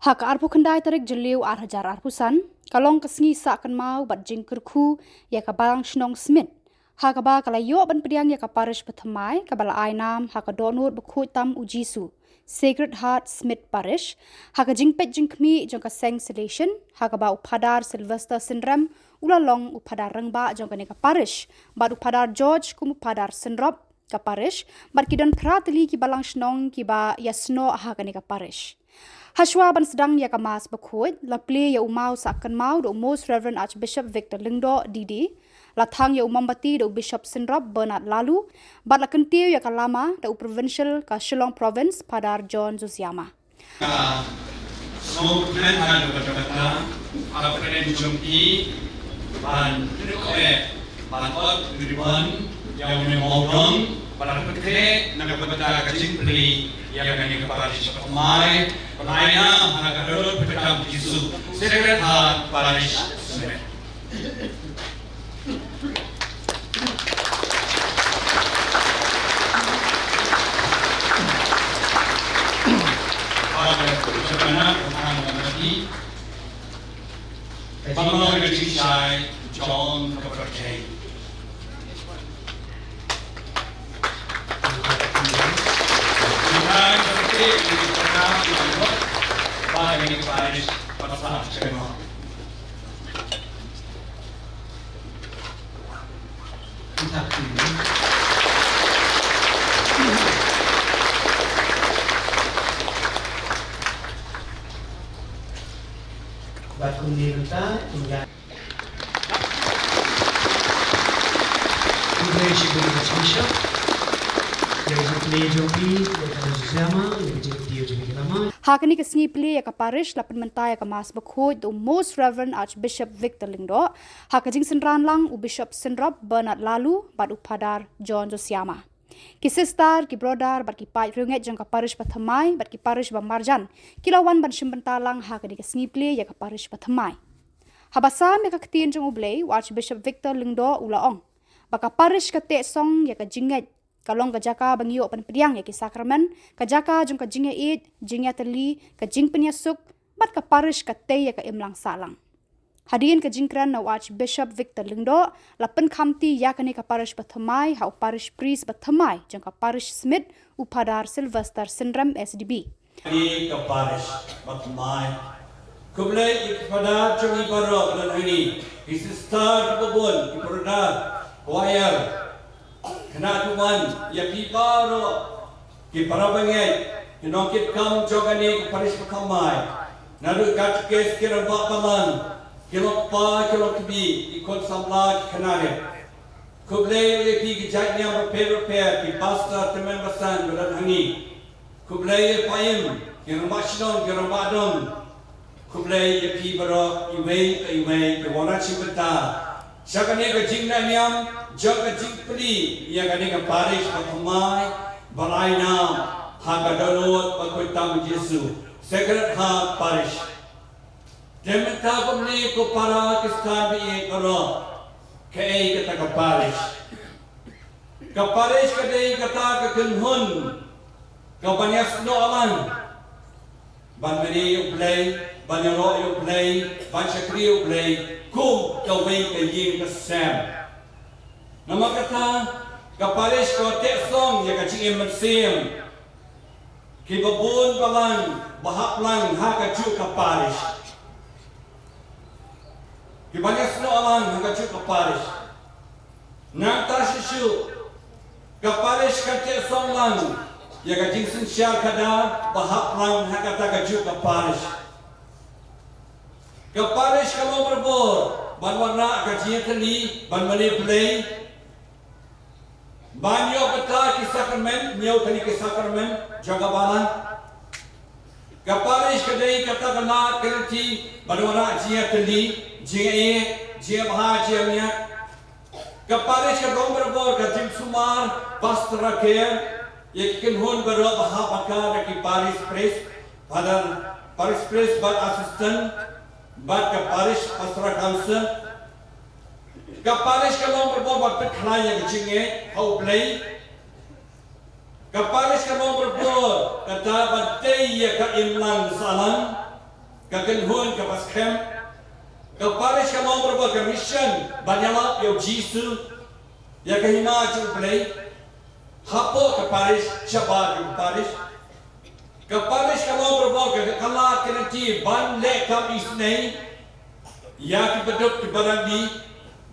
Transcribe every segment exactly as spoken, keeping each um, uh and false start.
Ha ka arphew khyndai tarik Jylliew ar hajar arphew san, ka long ka sngi sah kynmaw bad jingkyrkhu ïa ka Balang Shnong Smit, ha kaba ka la ïoh ban pdiang ïa ka parish bathymmai kaba la ai nam ha ka Dohnud Bakhuid Tam U Jisu, Sacred Heart Smit Parish, ha ka jingpeit jingkhmih jong ka seng Salesian, ha kaba u Phadar Sylvester Synrem u la long u phadar rangbah jong kane ka parish, bad u Phadar George kum u phadar synrop ka parish, bad ki don phra tylli ki balang shnong kiba ïasnoh ha kane ka parish. Hashwa ban sdang ïa ka Mass Bakhuid, la plie ïa u maw sah kynmaw da u Most Reverend Archbishop Victor Lyngdoh, D D, la thang ïa u mombati da u Bishop Synrop Bernard Laloo, bad la kyntiew ïa ka lama da u Provincial ka Shillong Province, Phadar John Zuziama. Ka sngewkmen ha kaba kata, ha pyrthei jong phi, ban pynkoh eh, ban ot ribbon ïa une u mawdong, ban pyntheh na ka bynta ka jingplie ïa kane ka parish bathymmai, ban ai nam ha ka Dohnud Bakhuid Tam U Jisu, Sacred Heart Parish Smit. Pynlong ka jingshai jong ka pyrthei. Bad kumne mynta, kumne. Kumne shi kumne shi sha. Kumne shi kumne jong phi, kumne shi kumne jong phi, kumne shi kumne jong phi. Ha kane ka sngi plie ïa ka parish la pynmynta ïa ka Mass Bakhuid da u Most Reverend Archbishop Victor Lyngdoh, ha ka jingsynran lang u Bishop Synrop Bernard Laloo bad u Phadar John Zuziama. Ki sister, ki brother bad ki paid riewngeit jong ka parish bathymmai bad ki parish ba marjan ki la wan ban shim bynta lang ha kane ka sngi plie ïa ka parish bathymmai. Haba sam ïa ka ktien jong U Blei, u Archbishop Victor Lyngdoh u la ong ba ka parish ka teh song ïa ka jingngeit, ka long ka jaka ba ngi ïoh ban pdiang ïa ki sakramen, ka jaka jong ka jingïaieit, jingïatylli, ka jingpynïasuk, bad ka parish ka tei ïa ka imlang sahlang. Hadien ka jingkren na u Archbishop Victor Lyngdoh, la pynkhamti ïa kane ka parish bathymmai ha u parish priest bathymmai jong ka parish Smit, u Phadar Sylvester Synrem S D B. Kane ka parish bathymmai. Khublei ïa ki phadar jong ngi baroh, don hangne, ki sister kiba bun, ki brother, choir, khynnah duwan, ïa phi baroh ki para bangeit, ki nongkitkam jong kane ka parish bathymmai. Naduh katekis, ki rangbah balang, ki longkpa, ki longkmie, ki khun samla, ki khynnah rit. Khublei ïa phi ki jait niam bapher bapher, ki pastor, tymmen basan ba don hangne. Khublei ïa phi, ki rangbah shnong, ki rangbah dong. Khublei ïa phi baroh, iwei pa iwei, kiba wan shim bynta sha kane ka jingleh niam jong ka jingplie ïa kane ka parish bathymmai ba la ai nam ha ka Dohnud Bakhuid Tam U Jisu, Sacred Heart Parish. Te mynta kumne ko para Khristan baieit baroh, kaei kata ka parish? Ka parish ka dei kata ka kynhun kaban ïasnoh lang, ban mane ïa U Blei, ban ïaroh ïa U Blei, ban shakri ïa U Blei kum kawei ka ïing ka sem. Namar kata, ka parish ka teh song ïa ka jingim mynsiem. Kiba bun balang ba hap lang ha kajuh ka parish, kiba ïasnoh lang ha kajuh ka parish. Nangta shisha, ka parish ka teh song lang ïa ka jingsynshar khadar ba hap lang ha kata kajuh ka parish. Ka parish ka long barabor ban wanrah ka jingïatylli, ban mane Blei, ban ïoh bynta ki sakramen, ñiew tylli ki sakramen jong ka balang. Ka parish ka dei kata ka lad ka lynti ban wanrah jingïatylli, jingïaieit, jingïabha, jingïamiat. Ka parish ka long barabor ka jingïasumar pastoral care ïa ki kynhun baroh ba hap ha ka, da ki parish priest, father, parish priest bad assistant, bad ka parish pastoral council. Ka parish ka long barabor ban pynkhlaiñ ïa ka jingngeit ha U Blei. Ka parish ka long barabor kata ban tei ïa ka imlang sahlang. ka kynhun kaba skhem. Ka parish ka long barabor ka mission ban ïalap ïa u Jisu, ïa ka hima jong U Blei hapoh ka parish, shabar jong ka parish. Ka parish ka long barabor ka, ka lad ka lynti ban leh kam isynei ïa ki baduk ki barangli,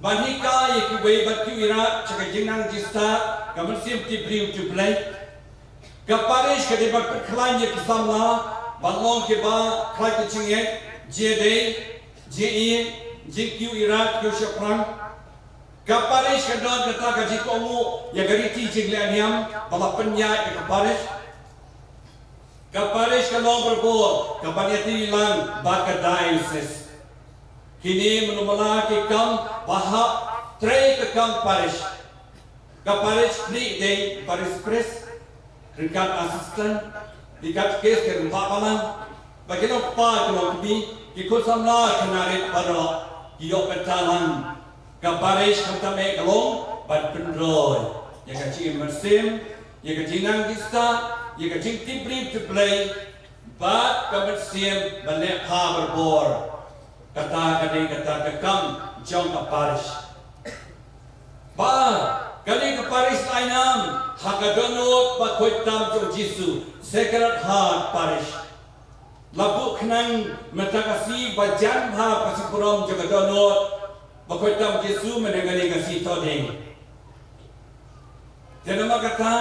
ban hikai ïa kiwei bad kiwei ruh sha ka jingnang jingstad, ka mynsiem tip briew tip Blei. Ka parish ka dei ban pynkhlaiñ ïa ki samla ban long kiba khlaiñ ka jingngeit, jingïadei, jingïeit, jingkiew irat kiew shaphrang. Ka parish ka don kata ka jingkohnguh ïa ka riti jingleh niam ba la pynïaid ïa ka parish. Ka parish ka long barabor kaban ïatylli lang bad ka diocese. Kine mynno mynta ki kam ba hap trei ka kam parish. Ka parish khlieh dei parish priest, ryngkat assistant, ryngkat catechists, ryngkat balang, bad ki nongkpa ki nongkmie, ki khun samla khynnah rit baroh ki ïoh bynta lang. Ka parish khamtam eh ka long ban pynroi ïa ka jingim mynsiem, ïa ka jingnang jingstad, ïa ka jingtip briew tip Blei, bad ka mynsiem ban leh bha barabor. Kata ka dei kata ka kam jong ka parish. Ba kane ka parish la ai nam ha ka dohnud ba khuid tam jong u Jisu, Sacred Heart Parish. La buh khnang mynta ka sngi ba jan bha ka sngi burom jong ka dohnud ba khuid tam u Jisu mynta kane ka sngi Thohdieng. Te namar kata,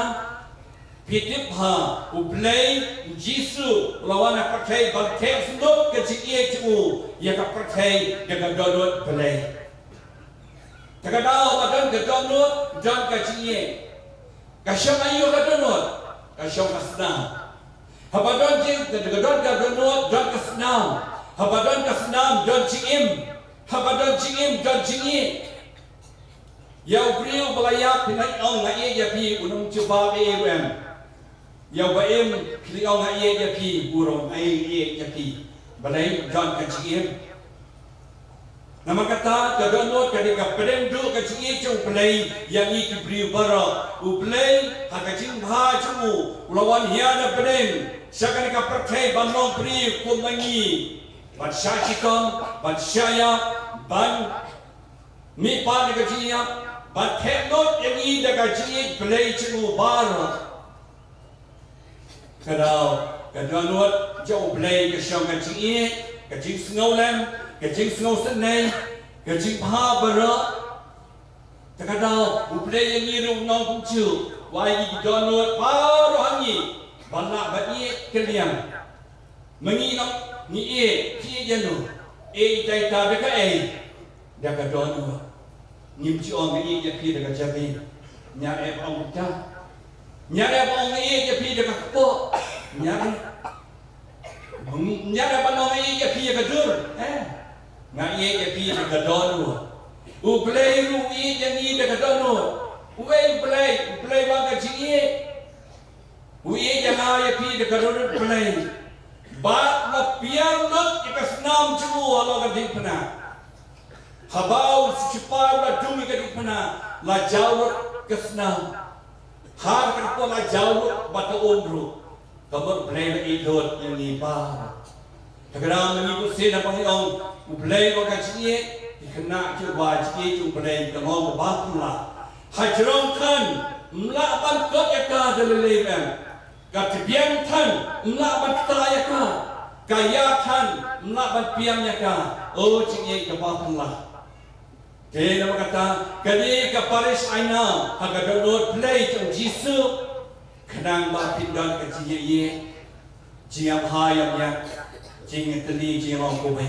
phi tip ha, U Blei, U Jisu, u la wan ha pyrthei ban theh sngewthuh ka jingïeit jong u ïa ka pyrthei da ka dohnud Blei. Te ka daw ba don ka dohnud, don ka jingïeit. Ka shong aïu ka dohnud? Ka shong ka snam. Haba don jing, ka don ka dohnud, don ka snam. Haba don ka snam, don jingim. Haba don jingim, don jingïeit. Ïa u briew ba la ïap phi nang ong nga ïeit ïa phi, u nang jubab ei ei ruh em. Ïa u ba im phi nang ong nga ïeit ïa phi, u ruh nga ïeit ïa phi. Balei? Don ka jingim. Namar kata ka dohnud ka dei ka pdeng duh ka jingïeit jong U Blei ïa ngi ki briew baroh. U Blei ha ka jingbha jong u, u la wan hiar na pdeng sha kane ka pyrthei ban long briew kum ma ngi. Ban shah shitom, ban shah ïap, ban mih pat na ka jingïap, ban theh lut ïa ngi da ka jingïeit Blei jong u baroh. Ka daw, ka dohnud jong U Blei ka shong ka jingïeit, ka jingsngewlem, ka jingsngewsynei, ka jingbha baroh. Te ka daw, U Blei ïa ngi ruh u nongpynjur, u ai ïa ngi ki dohnud baroh ha ngi ban lah ban ïeit kylliang. Ma ngi nong ngi ïeit, phi ïeit ïano? Ïeit ïa ita da kaei? Da ka dohnud. Ngim ju ong nga ïeit ïa phi da ka jabieng. Ñiah eh ba ong ita. Ñiah eh ba ong nga ïeit ïa phi da ka kpoh. Ñiah eh. Ñiah eh ba ong nga ïeit ïa phi da ka dur. Eh. Nga ïeit ïa phi da ka dohnud. U Blei ruh u ïeit ïa ngi da ka dohnud. Uei U Blei? U Blei uba ka jingïeit. U ïeit ïa nga ïa phi da ka dohnud Blei. Bad la piar lut ïa ka snam jong u halor ka diengphna. Haba u sipai u la dung ïa ka diengphna, la jaw lut ka snam. Ha kata ka por la jaw lut bad ka um ruh. Ka mut Blei la ïeit lut ïa ngi baroh. Te ka daw ma ngi bun sien haba ngi ong U Blei uba ka jingïeit, ki khynnah ki ong ba jingïeit jong U Blei ka long kaba phylla. Ha jrong than ym lah ban kot ïa ka da lei lei ruh em. Ka tbian than ym lah ban ktah ïa ka. Ka ïa than ym lah ban piam ïa ka. O jingïeit kaba phylla. Te namar kata, kane ka parish ai nam ha ka dohnud Blei jong u Jisu, khnang ba phin don ka jingïeit, jingïabha ïa miat, jingïatylli, jingïalong kawei.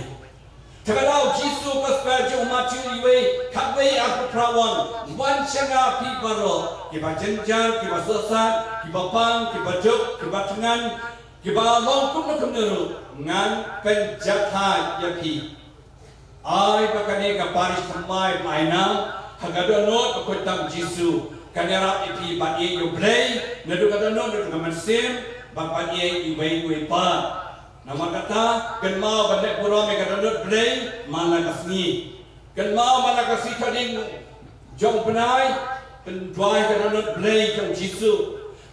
Te ka daw u Jisu, ka spah jong u Mathaios, khatwei arphew phra, u ong, wan sha nga phi baroh kiba jynjar, kiba sohsat, kiba pang, kiba duk, kiba thngan, kiba long kumno kumno ruh, ngan pynjahthait ïa phi. Ai ba kane ka parish thymmai ba ai nam ha ka dohnud ba khuid tam u Jisu kan ïarap ïa phi ban ïeit ïa U Blei naduh ka dohnud, naduh ka mynsiem, bad ban ïeit ïa uwei uwei pat. Namar kata, kynmaw ban leh burom ïa ka dohnud Blei man la ka sngi. Kynmaw man la ka sngi Thohdieng jong u bnai, pynduwai ka dohnud Blei jong u Jisu.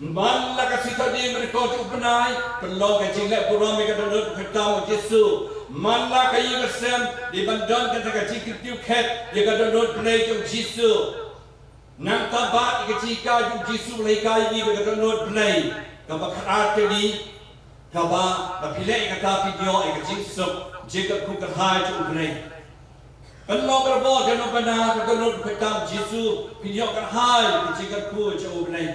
Man la ka sngi Thohdieng, mynnyngkong jong u bnai, pynlong ka jingleh burom ïa ka dohnud ba khuid tam u Jisu. Man la ka ïing ka sem, dei ban don kata ka jingkyntiew khet ïa ka dohnud Blei jong u Jisu. Nangta bad ïa ka jinghikai jong u Jisu ba la hikai ïa ngi da ka dohnud Blei, kaba khatar kane, kaba, ba phi leh ïa kata phin ïoh ïa ka jingsuk, jingkyrkhu kyrhai jong u Blei. Pynlong barabor ka nongbna, ka dohnud ba kyrpang Jisu, phin ïoh kyrhai ïa ka jingkyrkhu jong u Blei.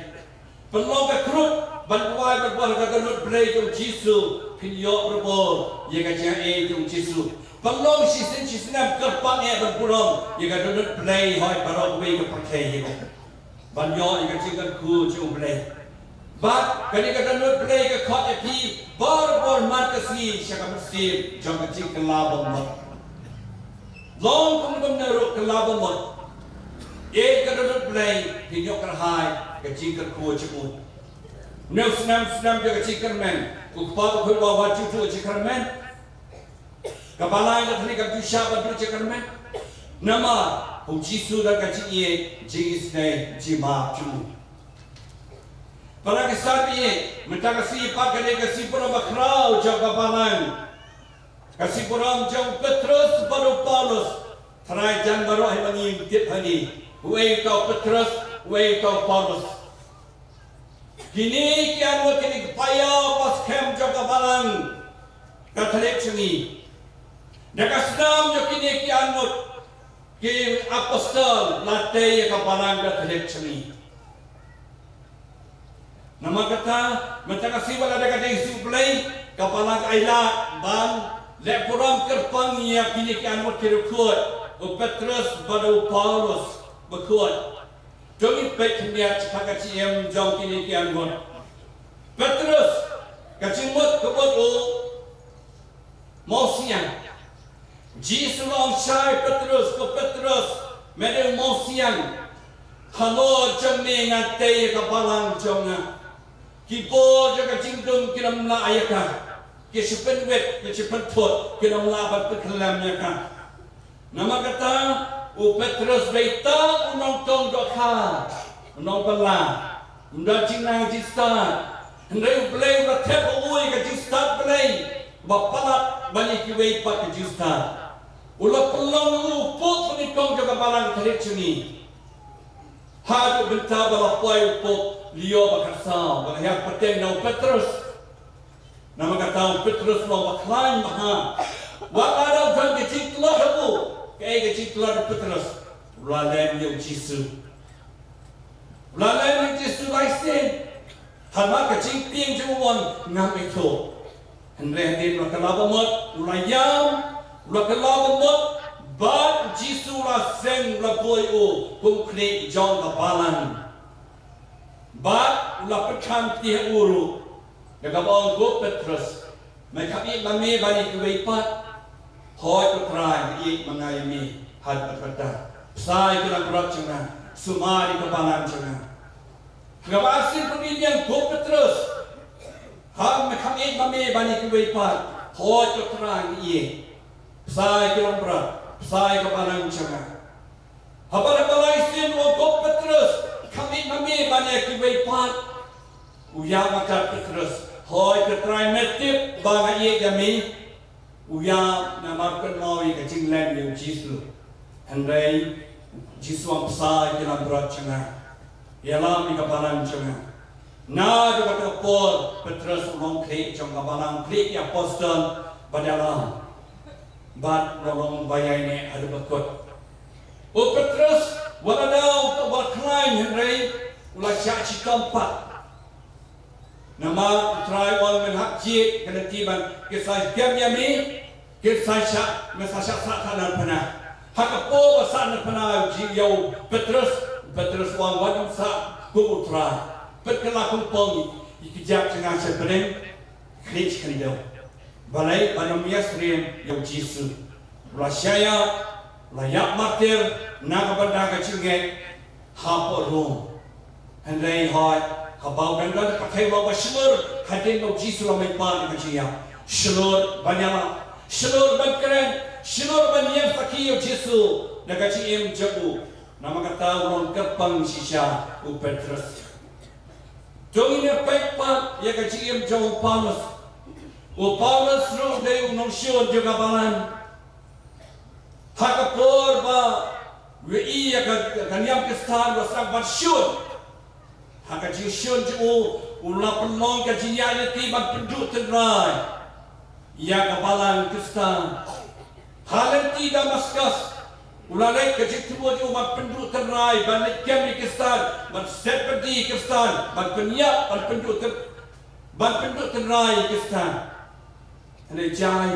Pynlong ka khrup ban duwai barabor ka dohnud Blei jong u Jisu, phin ïoh barabor ïa ka jingaiei jong u Jisu. Pynlong shisien shisnem kyrpang eh ban burom ïa ka dohnud Blei, hooid, baroh kawei ka pyrthei ïa ka, ban ïoh ïa ka jingkyrkhu jong u Blei. Bad kane ka dohnud Blei ka khot ïa phi barabor man ka sngi sha ka mynsiem jong ka jingkylla bamut. Long kum kumno ruh, kylla bamut. Ïeit ka dohnud Blei, phin ïoh kyrhai ka jingkyrkhu jong u. Une u snem, snem jong ka jingkyrmen, u kpa u khuid u wan juh juh jingkyrmen. Ka balang ka thani kam ju shah ban duh jingkyrmen. Namar u Jisu don ka jingïeit, jingisynei, jingmap jong u. Para ki samla, mynta ka sngi pat ka dei ka sngi burom bakhraw jong ka balang. Ka sngi burom jong u Petros bad u Paulus. Tharai jan baroh hi ba ngim tip hangne, uei uta u Petros, uei uta u Paulus. Kine ki arngut kine ki paidbah skhem jong ka balang Katholik jong ngi. Da ka snam jong kine ki arngut ki apostol la tei ïa ka balang Katholik jong ngi. Namar kata, mynta ka sngi ba la da ka dei sngi Blei, ka balang ka ailad ban leh burom kyrpang ïa kine ki arngut ki riewkhuid, u Petros bad u Paulus bakhuid. To ngin peit khyndiat shaphang ka jingim jong kine ki arngut. Petros, ka jingmut ka mut u mawsiang. Jisu u la ong shai Petros, ko Petros, me dei u mawsiang. Halor jong me ngan tei ïa ka balang jong nga. Ki bor jong ka jingdum kin ym lah ïa ka. Ki shu pynwit, ki shu pynthut, kin ym lah ban pynkhyllem ïa ka. Namar kata, u Petros dei tang u nongtong dohkha, u nongbylla, um don jingnang jingstad. Hynrei u Blei u la thep ha u ïa ka jingstad Blei ba palat ban ïa kiwei pat ka jingstad. U la pynlong u Pope nyngkong jong ka balang Katholik jong ngi. Haduh mynta ba la poi u Pope Leo ba khatsaw, ba la ïa pateng na u Petros. Namar kata u Petros u long ba khlaiñ bha. Wat la dei don ka jingtlot ha u. Kaei ka jingtlot u Petros? U la lem ïa u Jisu. U la lem ïa u Jisu lai sien. Haba ka jingtieng jong u wan ngam ithuh. Hynrei hadien u la kylla bamut, u la ïam, u la kylla bamut, bad u Jisu u la seng, u la buh ïa u kum u khlieh jong ka balang. Bad u la pynkham kti ha u ruh. Da kaba ong, ko Petros, me kham ïeit ma me ban ïa kiwei pat? Hooid ko Trai, nga ïeit ma nga ïa me haduh katta katta. Bsa ïa ki langbrot jong nga, sumar ïa ka balang jong nga. Ha kaba arsien pynmih biang, ko Petros, ha me kham ïeit ma me ban ïa kiwei pat? Hooid ko Trai, nga ïeit. Bsa ïa ki langbrot, bsa ïa ka balang jong nga. Haba da ba lai sien u ong, ko Petros, kham ïeit ma me ban ïa kiwei pat? U ïam, ïa ka Petros. Hooid ko Trai, me tip ba nga ïeit ïa me. U ïam namar u kynmaw ïa ka jinglem ïa u Jisu. Hynrei Jisu u ong, bsa ïa ki langbrot jong nga. Ïalam ïa ka balang jong nga. Naduh kata ka por Petros u long khlieh jong ka balang, khlieh ki apostol ban ïalam. Bad u la long ba ïaineh haduh ba kut. U Petros, wat la da u, wat la khlaiñ, hynrei u la shah shitom pat. Namar u Trai u ong, men hap jied, ka lynti ban, kin sa kem ïa me, kin sa shah, men sa shah sah nanphna. Ha ka por ba sah nanphna ïa u Petros, u Petros u ong, wat nym sah kum u Trai. Pynkylla kungpong ïa ki kjat jong nga sha bneng, khlieh sha khyndew. Balei? Ban ym ïasyriem ïa u Jisu. U la shah ïap, u la ïap martir na ka bynta ka jingngeit hapoh Rom. Hynrei hooid, haba u dang don ha pyrthei u long ba shlur hadien ba u Jisu u la mihpat na ka jingïap. Shlur ban ïalap, shlur ban kren, shlur ban ïeng sakhi ïa u Jisu na ka jingim jong u. Namar kata u long kyrpang shisha u Petros. To ngin ïa peit pat ïa ka jingim jong u Paulus. U Paulus ruh dei u nongshun jong ka balang. Ha ka por ba u ïohi ïa ka, ka niam Khristan ba sdang ban shun ha ka jingshun jong u, u la pynlong ka jingïaid lynti ban pynduh tynrai ïa ka balang Khristan. Ha lynti Damaskus u la leit ka jingthmu jong u ban pynduh tynrai, ban leit kem ïa ki Khristan, ban set byndi ïa ki Khristan, ban pynïap, ban pynduh tyn, ban pynduh tynrai ïa ki Khristan. Hynrei jai,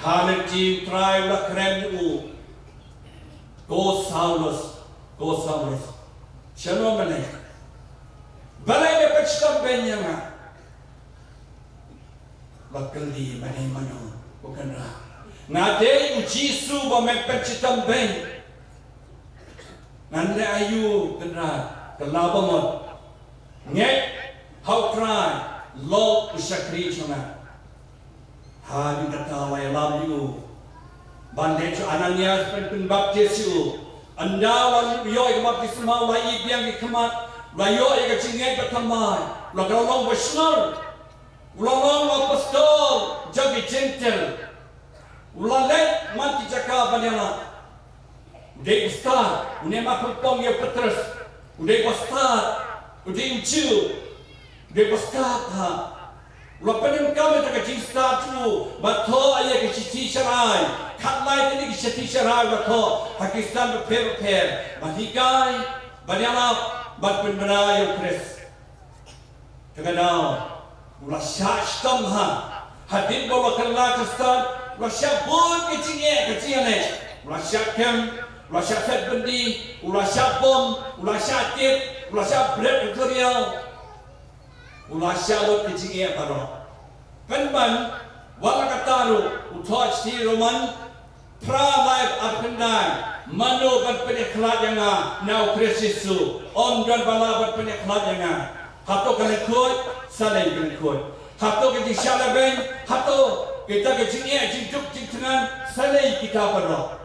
ha lynti U Trai u la kren ïa u, "Ko Saulus, ko Saulus, shano me leit? Balei me pynshitom beiñ ïa nga?" Ba kylli, "Me dei mano, ko Kynrad?" "Nga dei u Jisu ba me pynshitom beiñ." "Ngan leh aïu, Kynrad, kylla ba mut. Ngeit ha U Trai, long u shakri jong nga." Hadien kata la ïalam ïa u ban leit sha u Ananias ban pynbaptis ïa u. Ynda u la ïoh ïa ka baptisma, u la ïoh biang ki khmat, u la ïoh ïa ka jingngeit ba thymmai, u la kylla long ba shngur. U la long u apostol jong ki Jentil. U la leit man ki jaka ban ïalap. U dei u stad, une ma pynpong ïa u Petrus. U dei u stad, u dei u Jiw. U dei u stad ha. U la pyndonkam ïa ka jingstad jong u, ba thoh ïa ki shithi sharai. Khatlai tylli ki shithi sharai ba thoh ha ki stan bapher bapher. Ban hikai, ban ïalap, ban pynbna ïa u Khrist. Te ka daw u la shah shitom ha, hadien ba u la kylla Khristan, u la shah bun ka jingeh ka jingeh, u la shah kem, u la shah set byndi, u la shah bom, u la shah tip, u la shah bret u duriaw, u la shah lut ka jingeh baroh. Pynban, wat la katta ruh, u thoh shithi Roman, phra lai arphew khyndai, mano ban pynïakhlad ïa nga na u Khrist Jisu, ym don ba lah ban pynïakhlad ïa nga. Hato ka lyngkhuid, sa lei ka lyngkhuid. Hato ka jingshah lehbeiñ, hato kita ka jingeh jingduk jingthngan, sa lei kita baroh.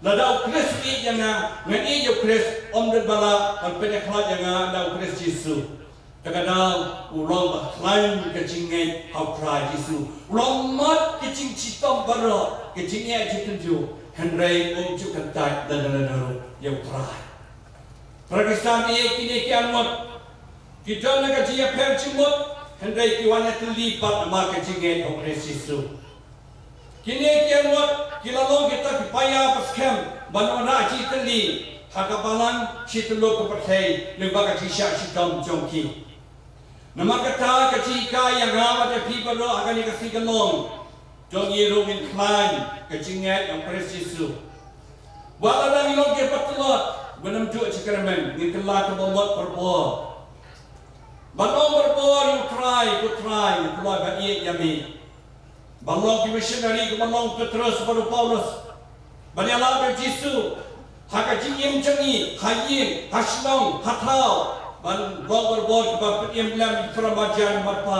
Lada u Khrist u ïeit ïa nga, ngan ïeit ïa u Khrist, ym don ba lah ban pynïakhlad ïa nga na u Khrist Jisu. Te ka daw u long ba khlaiñ ka jingngeit ha u Trai Jisu. U long mat ka jingshitom baroh, ka jingeh jingtynjuh, hynrei um ju kyntait lada lada ruh ïa u Trai. Para Khristan, ïa kine ki arngut ki don na ka jingïapher jingmut, hynrei ki wan ïatylli pat namar ka jingngeit ha u Khrist Jisu. Kine ki arngut ki la long kita ki paia ba skhem ban wanrah jingtylli ha ka balang shi tyllup ka pyrthei lyngba ka jingshah shitom jong ki. Namar kata ka jinghikai ïa nga bad ïa phi baroh ha kane ka sngi ka long, to ngi ruh ngin khlaiñ ka jingngeit ha u Khrist Jisu. Wat la ngi long kiba tlot ban ym duh jingkyrmen, ngin kylla kaba mut barabor. Ban ong barabor ïa u Trai, ko Trai, nga kloi ban ïeit ïa me. Ban long ki missionary, kumba long u Petrus bad u Paulus. Ban ïalap ïa u Jisu ha ka jingim jong ngi, ha ïing, ha shnong, ha thaw. Ban long barabor kiba pynim lem ïa u Trai marjan marpa.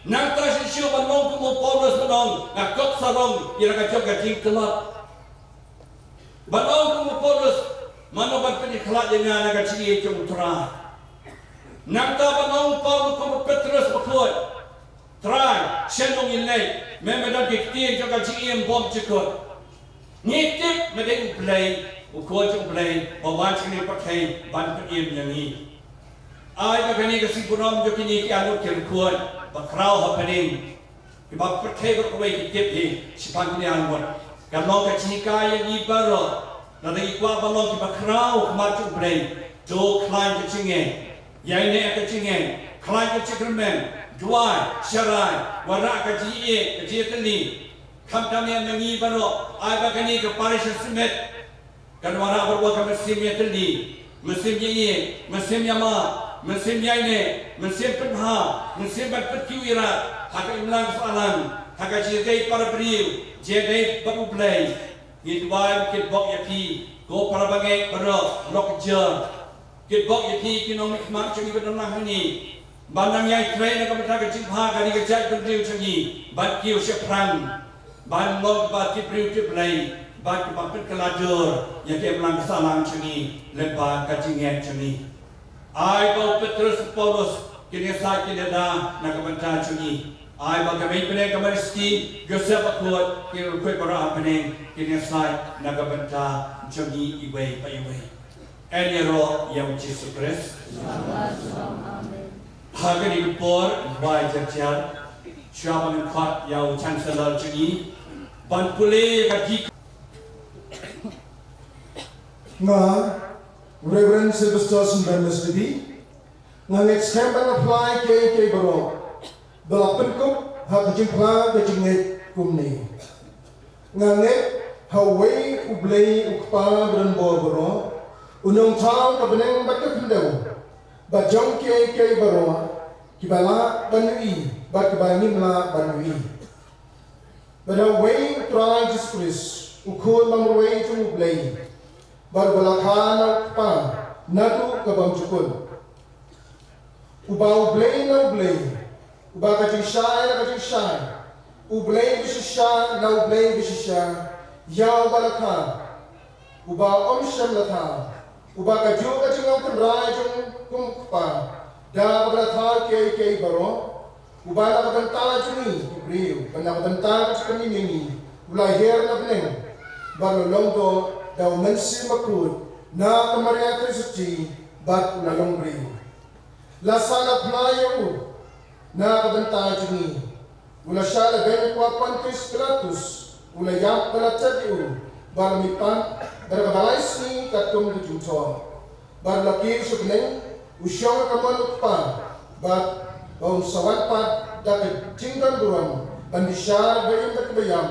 Nangta shisha ban long kum u Paulus ban ong, nga kop sarong ïa la ka jong ka jingtlot. Ban ong kum u Paulus, mano ban pynïakhlad ïa nga na ka jingïeit jong u Trai. Nangta ban ong u Paulus kum u Petrus bakhuid, Trai, shano ngin leit, me me don ki ktien jong ka jingim bymjukut. Ngi tip me dei u Blei, u Khun jong u Blei ba wan sha kane ka pyrthei ban pynim ïa ngi. Ai ba kane ka sngi burom jong kine ki arngut ki riewkhuid ba khraw hapdeng kiba pyrthei baroh kawei ki tip hi shaphang kine arngut. Ka long ka jinghikai ïa ngi baroh, lada ngi kwah ban long kiba khraw ha khmat jong u Blei, to khlaiñ ka jingngeit, ïaineh ka jingngeit, khlaiñ ka jingkyrmen, duwai, sharai, wanrah ka jingïeit, ka jingïatylli. Khamtam ïa ngi baroh, ai ba kane ka parish ha Shimet kan wanrah barabor ka mynsiem ïatylli, mynsiem ïaieit, mynsiem ïamap, mynsiem ïaineh, mynsiem pynbha, mynsiem ban pynkiew ïarap ha ka imlang ka sahlang, ha ka jingïadei para briew, jingïadei bad u Blei. Ngi duwai, ngi kitbok ïa phi ko para bangeit baroh, lok jong Kitbok ïa phi ki nongmihkhmat jong ngi ba don lang hangne ban nang ïai trei na ka bynta ka jingbha kane ka jaitbynriew jong ngi, ban kiew shaphrang, ban long kiba tip briew tip Blei, ban kiba pynkylla dur ïa ka imlang ka sahlang jong ngi lyngba ka jingngeit jong ngi. Ai ba u Petrus, u Paulus, Kine sa kine da na ka bynta jong ngi. Ai ba ka mei pyneng ka Mari Siti, Joseph Bakhuid, ki riewkhuid baroh ha pyneng, kine sa na ka bynta jong ngi iwei pa iwei. Yn ïaroh ïa u Jisu Khrist. Ha kane ka por, bai jar jar, shuwa ban khot ïa u Chancellor jong ngi ban pule ïa ka dik. Nga, Reverend Sylvester Sundar Mistry, nga ngeit skhem ban apply kiei kiei baroh ba la pynkup ha ka jingphla ka jingngeit kumne. Nga ngeit ha uwei U Blei U Kpa badonbor baroh, U Nongthaw ka bneng bad ka khyndew, ba jong kiei kiei baroh kiba lah ban ïohi bad kiba ngim lah ban ïohi. Bad ha uwei U Trai Jisu Khrist, U Khun ba marwei jong U Blei, bad uba la kha na U Kpa naduh ka bymjukut. Uba U Blei na U Blei, uba ka jingshai na ka jingshai, U Blei bashisha na U Blei bashisha, ïa uba la kha, uba ym shym la thaw, uba kajuh ka jinglong tynrai jong u kum u Kpa, da kaba la thaw kiei kiei baroh, uba na ka bynta jong ngi ki briew, bad na ka bynta ka jingim jong ngi, u la hiar na bneng, bad u la long doh da U Mynsiem Bakhuid, na ka Maria Theisotti, bad u la long briew. La sah la phla ïa u na ka bynta jong ngi. U la shah lehbeiñ ha khmat u Pontius Pilatus, u la ïap bad la tep ïa u, bad u la mihpat, bad kaba lai sngi katkum ka jingthoh. Bad u la kiew sha bneng, u shong ha ka mon U Kpa, bad ba un sa wan pat da ka jingdon burom, ban bishar ba im bad kiba ïap,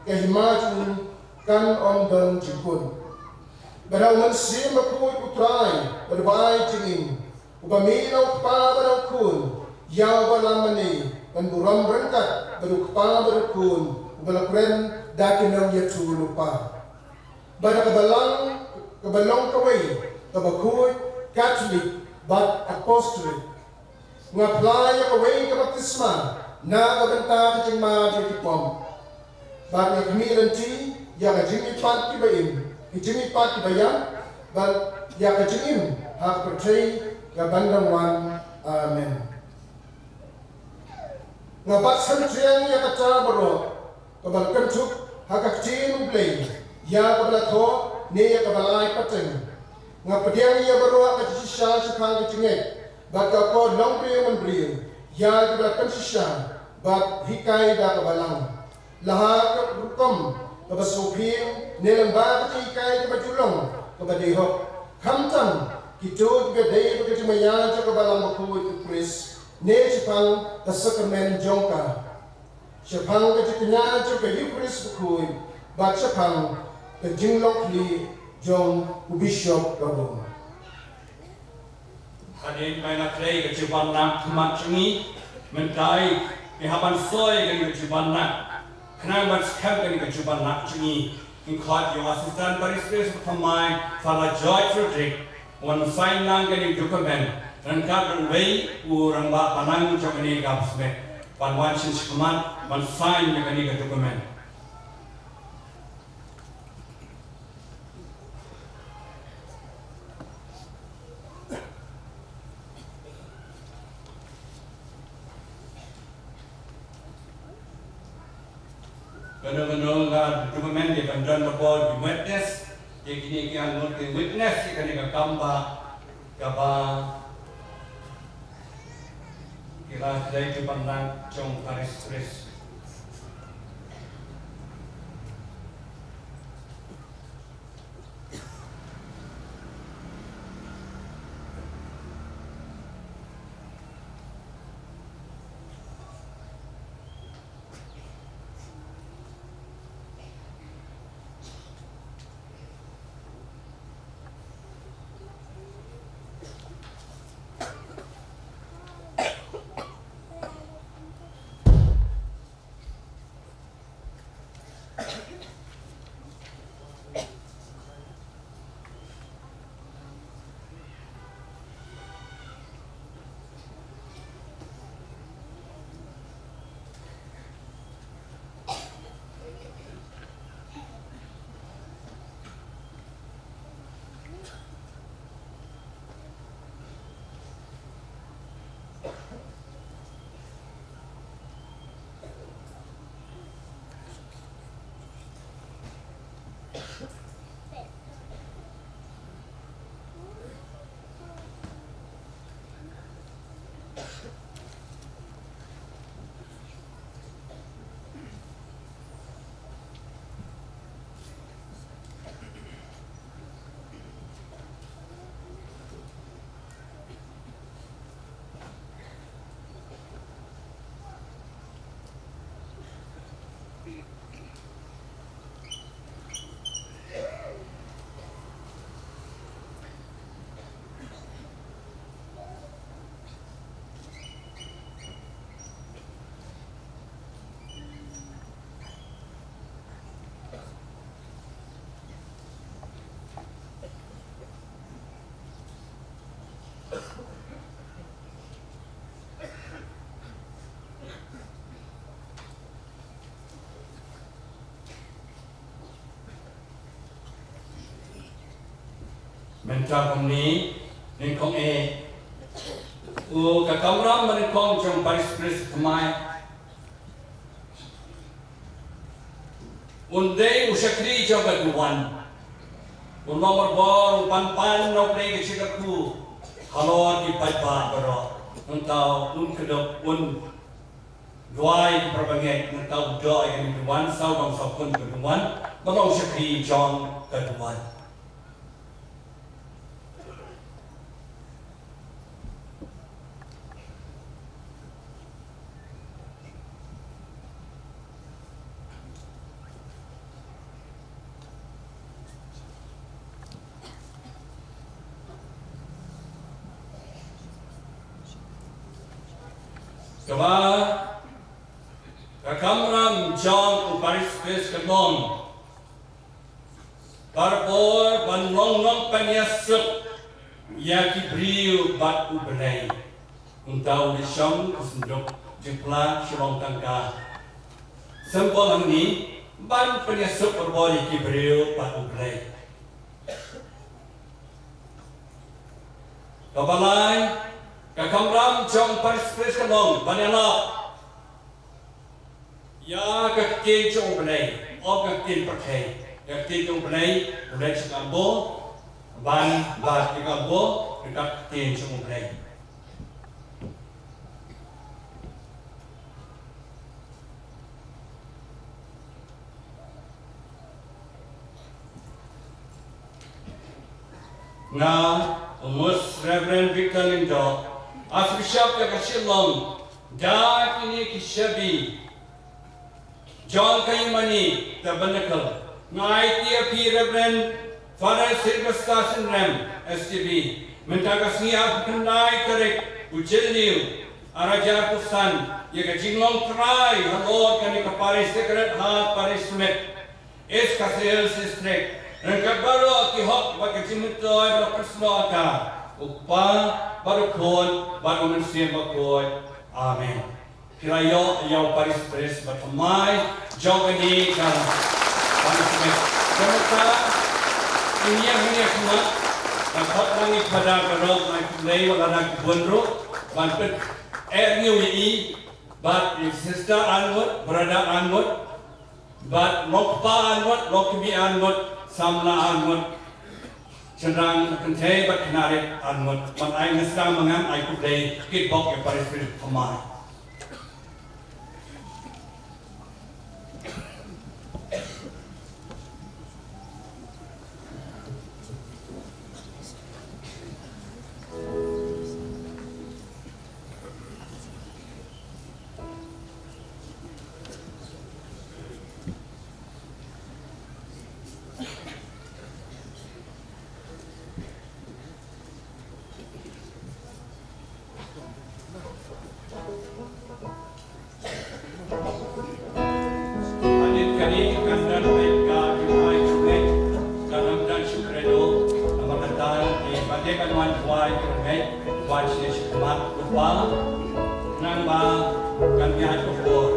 ka hima jong u kan ym don jingkut. Bad ha U Mynsiem Bakhuid U Trai, bad uba ai jingim, uba mih na U Kpa bad na U Khun, ïa uba lam mane ban burom ryngkat bad U Kpa bad U Khun, uba la kren da ki nongïathuhlypa. Bad ha ka balang kaba long kawei, kaba khuid, Katholik bad Apostolic. Nga phla ïa kawei ka baptisma na ka bynta ka jingmap ïa ki pop. Bad nga khmih lynti ïa ka jingmihpat kiba im, ka jingmihpat kiba ïap, bad ïa ka jingim ha ka pyrthei kaban dang wan. Amen. Nga bat shynrang ïa kata baroh kaba la kynthup ha ka ktien U Blei, ïa kaba la thoh ne ïa kaba la ai pateng. Nga pdiang ïa baroh ka jingshisha shaphang ka jingngeit bad ka akor longbriew manbriew, ïa kaba la pynshisha bad hikai da ka Balang. La ha ka rukom kaba sngewthuh ne lyngba ka jinghikai kaba ju long kaba dei hok, khamtam kito kiba dei bad ka jingmaïa jong ka Balang Bakhuid U Khrist, ne shaphang ka sakramen jong ka, shaphang ka jingkñia jong ka Eukharist Bakhuid, bad shaphang ka jinglong khlieh jong u Bishop ka Rom. Hadien ba ngi la trei ka jubab na khmat jong ngi, mynta ngi hap ban soi kane ka jubab na, khnang ban skhem kane ka jubab na jong ngi. Ngi khot ïa u Assistant Barrister ba thymmai, Father George Roderick, wan sign lang kane ka document ryngkat bad uwei u rangbah balang jong kane ka bsmet, ban wan sha khmat ban sign ïa kane ka document. Kano kano ka document ïa kan don bad ki witness, ïa kine ki angnud ki witness ïa kane ka kam ba kaba ki la dei ki ban nang jong Paris Press. Mynta kumne, nyngkong eh, u ka kamram ba nyngkong jong Parish Priest thymmai, un dei u shakri jong ka duwan. Un long marwei, u pan pan na U Blei ka jingkyrkhu halor ki paidbah baroh. Nangta un kdew, un duwai ki para bangeit, nangta u doh ïa kane ka duwan, saw dong saw khun ka duwan, ba long shakri jong ka duwan. Kaba ka kamram jong u Parish Priest ka long, barabor ban long nongpynïasuk ïa ki briew bad U Blei. Nangta u dei shong ka synduk jingpla sha long tang ka symbol hangne ban pynïasuk barabor ïa ki briew bad U Blei. Kaba lai, ka kamram jong Parish Priest ka long ban ïalap ïa ka ktien jong U Blei, ym ka ktien pyrthei. Ïa ka ktien jong U Blei, U Blei sha ka bor, ban bad ïa ka bor, ïa ka ktien jong U Blei. Nga, u Most Reverend Victor Lyngdoh, Archbishop jong ka Shillong, da kine ki shakri jong ka Imani Tabernacle, nga aiti ïa phi Reverend Father Sylvester Synrem, S J B, mynta ka sngi arphew khyndai tarik u Jylliew, ar hajar arphew san, ïa ka jinglong trai halor kane ka parish Sacred Heart Parish Sumit, East Khasi Hills District, ryngkat baroh ki hok bad ka jingmyntoi baroh ka snoh ka, u Kpa bad u Khun bad u Mynsiem Bakhuid. Amen. Phi la ïoh ïa u Parish Priest ba thymmai jong kane ka Parish Priest. Ka mut ka, ïa ngi ha khmat, ka khot lang ïa ki Father baroh, ngi khublei wat lada ki bun ruh, ban pyneh ïa i, bad ïa Sister Arnwood, Brother Arnwood, bad long kpa Arnwood, long kmie Arnwood, samla Arnwood, shynrang kynthei bad khynnah rit Arnwood. Ban ai nga sdang ma nga ai khublei kitbok ïa u Parish Priest thymmai. Hadien kane kan don beit ka jingduwai jingngeit, ka lam don shu credo, namar kata, eh, ba dei ban wan duwai jingngeit, wan sha khmat U Kpa, nangba kan ïaid bor.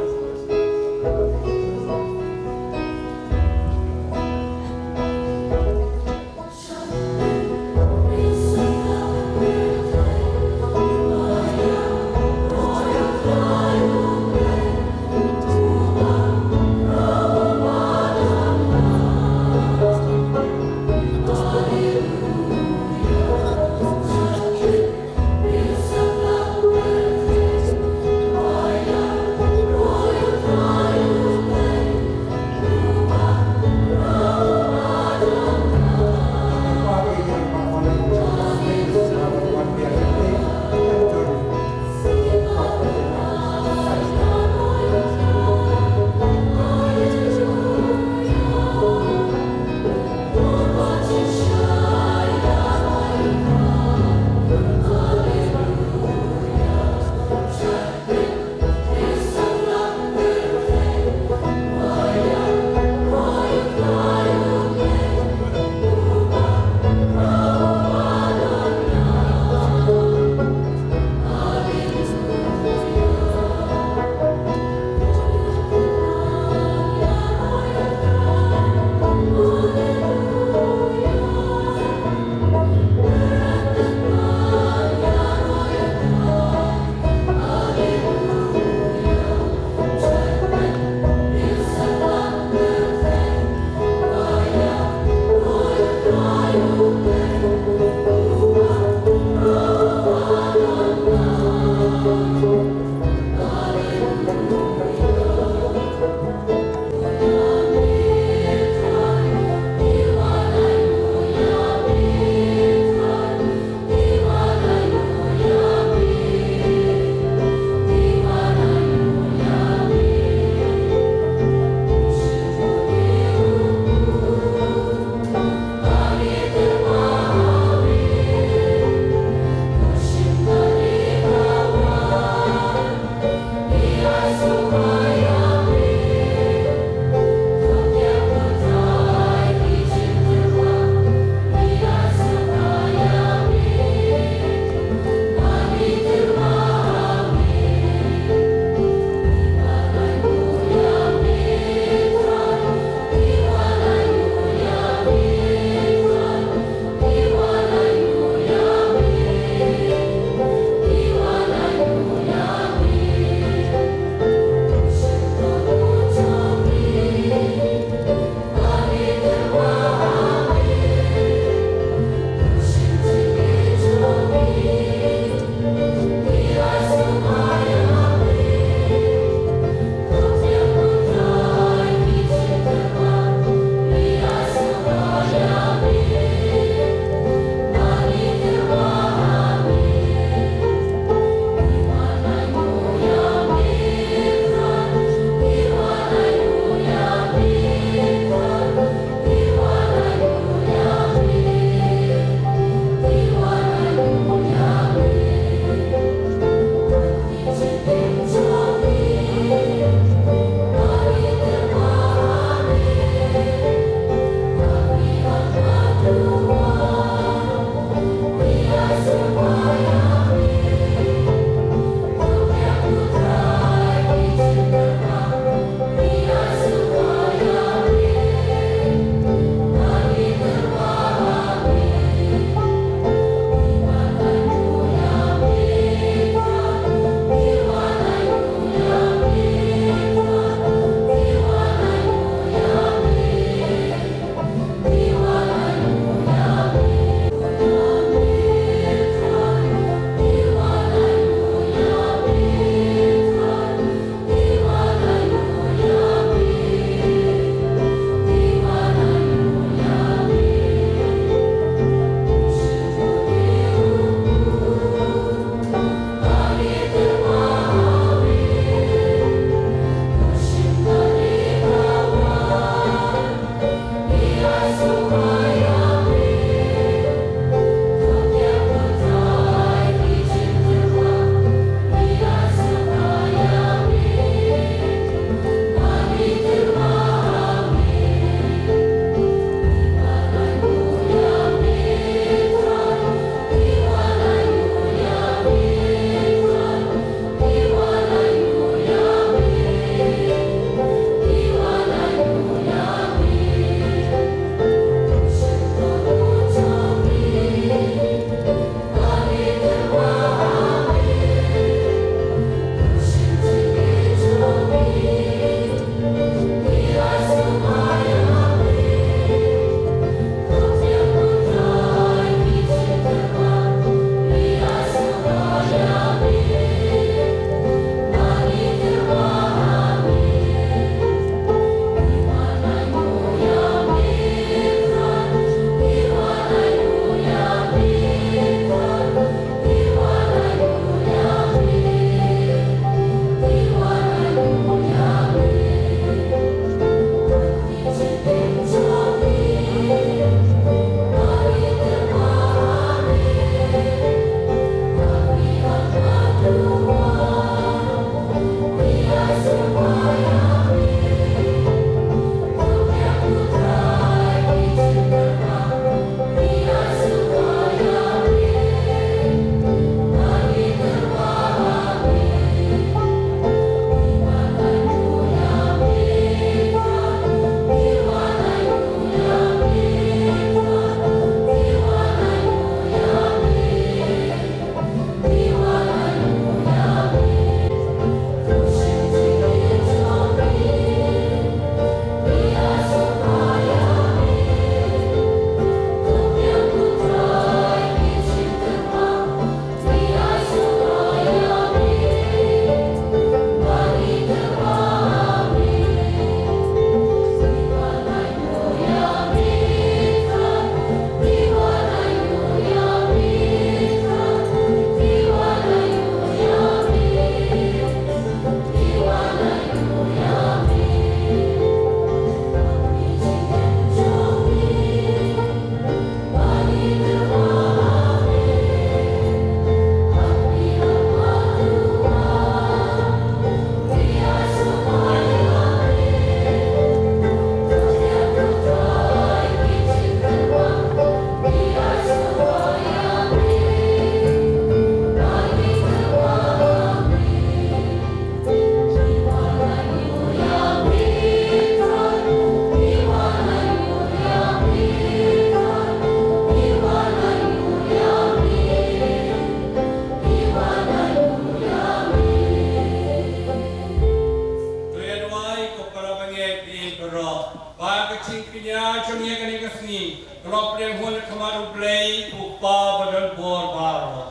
Ngeit ïa baroh ba ka jingkñia jong ngi kane ka sngi ka long pdiang hun ha khmat U Blei U Kpa badonbor baroh.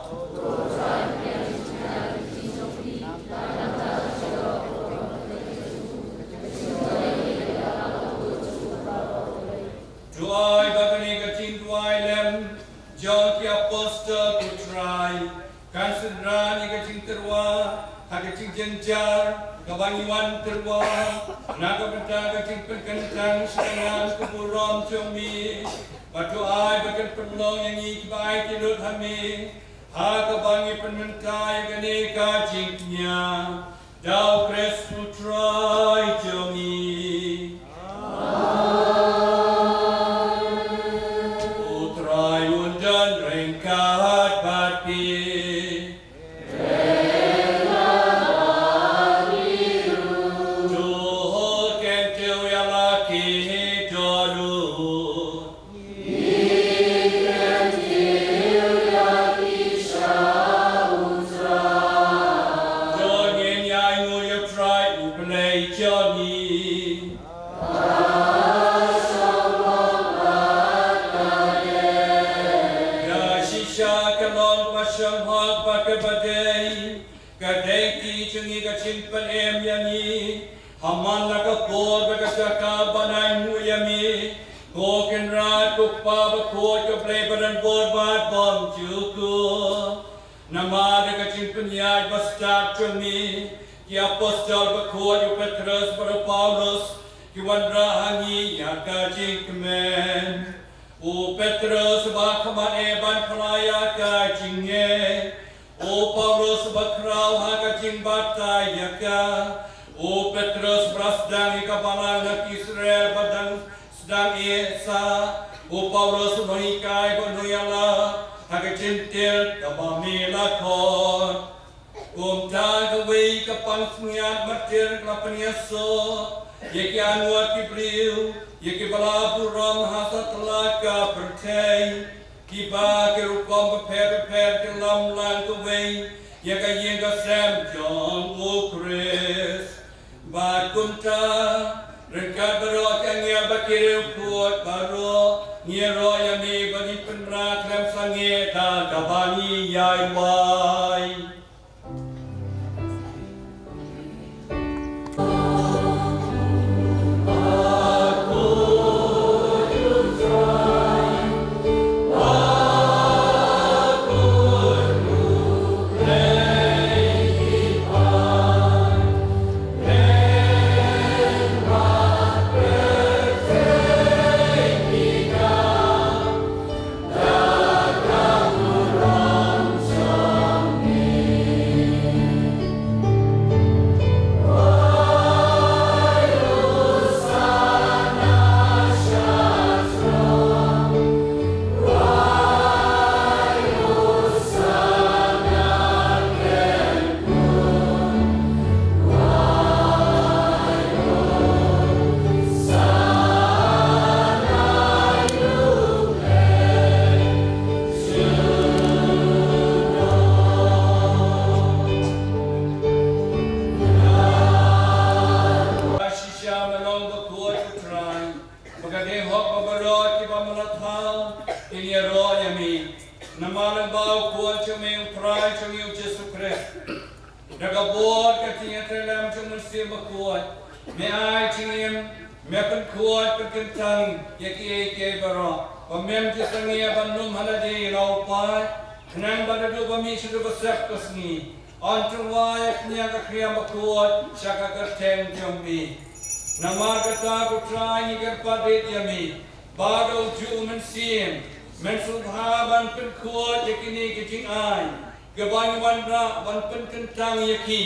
To ai ba kane ka jingduwai lem jong ki apostol, ko Trai, kan synran ïa ka jingtyrwa ha ka jingjynjar kaba ngi wan tyrwa na ka bynta ka jingpynkyntang sha ka nam ka burom jong me. Bad to ai ba kan pynlong ïa ngi kiba aiti lut ha me ha kaba ngi pynmynta ïa kane ka jingkñia. Da U Khrist U Trai jong ngi. U Trai un don ryngkat bad phi. To kyntiew ïa la ki dohnud. To ngin ïainguh ïa U Trai U Blei jong ngi. Ka shisha ka long kaba shonghok bad kaba dei. Ka dei ka jong ngi ka jingpynim ïa ngi ha man la ka por bad ka jaka ban ainguh ïa me, ko Kynrad, ko Kpa bakhuid, ko Blei badonbor bad bymjukut. Namar da ka jingpynïaid bastad jong me, ki apostol bakhuid u Petros bad u Paulus ki wanrah ha ngi ïa ka jingkmen. U Petros uba khmat eh ban phla ïa ka jingngeit. U Paulus uba khraw ha ka jingbatai ïa ka. U Petros uba la sdang ïa ka balang na ki Israel ba dang sdang ïa sa. U Paulus u nonghikai bad u nongïalam ha ka jingtir kaba me la khot. Kumta kawei ka pang synñiat martir ka la pynïasoh ïa ki arngut ki briew, ïa kiba la burom ha satlak ka pyrthei, kiba ki rukom bapher bapher ki lam lang kawei ïa ka ïing ka sem jong U Khrist. Bad kumta ryngkat baroh ki angel bad ki riewkhuid baroh, ngi ïaroh ïa me ba ngin pynbna khlem sangeh da kaba ngi ïai wai. Shisha me long bakhuid, ko Trai, ba ka dei hok ba baroh kiba me la thaw kin ïaroh ïa me. Namar lyngba u Khun jong me, U Trai jong ngi U Jisu Khrist, da ka bor ka jingïatreilang jong U Mynsiem Bakhuid, me ai jingim, me pynkhuid pynkyntang ïa kiei kiei baroh, ba mem ju sangeh ban lum ha lade ïa la u paid, khnang ba naduh ba mih shaduh ba sep ka sngi, yn tyrwa ïa ka kñia ka khriam bakhuid sha ka kyrteng jong me. Namar kata, ko Trai, ngi kyrpad rit ïa me ba da ujuh u Mynsiem men sngewbha ban pynkhuid ïa kine ki jingai kiba ngi wanrah ban pynkyntang ïa ki,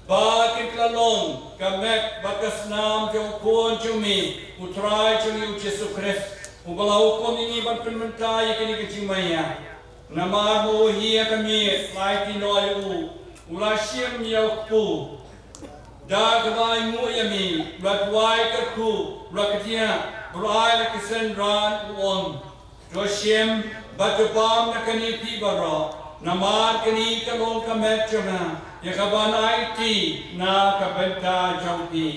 ba kin kylla long ka met bad ka snam jong U Khun jong me, U Trai jong ngi U Jisu Khrist, uba la hukum ïa ngi ban pynmynta ïa kine ki jingmaïa. Namar ba u hi ha ka miet, la aiti noh ïa u, u la shim ïa u kpu. Da kaba ainguh ïa me, u la duwai kyrkhu, u la kdiah, u la ai la ki synran, u ong: To shim bad to bam na kane phi baroh, namar kane ka long ka met jong nga, ïa kaban aiti na ka bynta jong phi.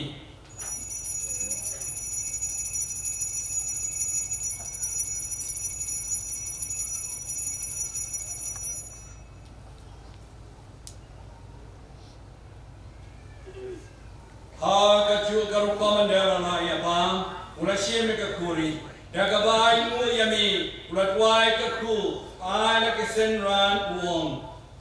U la shim ïa ka khuri, da kaba ainguh ïa me, u la duwai ka khuw, ai la ka synran, u ong: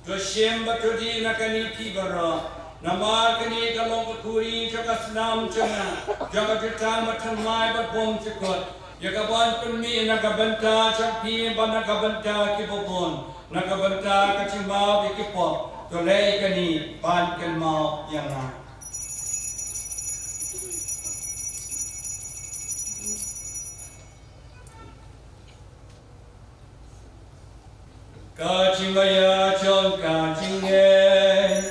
To shim bad to die na kane phi baroh, namar kane ka long ka khuri jong ka snam jong nga, jong ka jutang bathymmai bad bymjukut, ïa kaban pynmih na ka bynta jong phi bad na ka bynta kiba bun, na ka bynta ka jingmap ïa ki pop. To leh ïa kane ban kynmaw ïa nga. Ka jingmaïa jong ka jingngeit.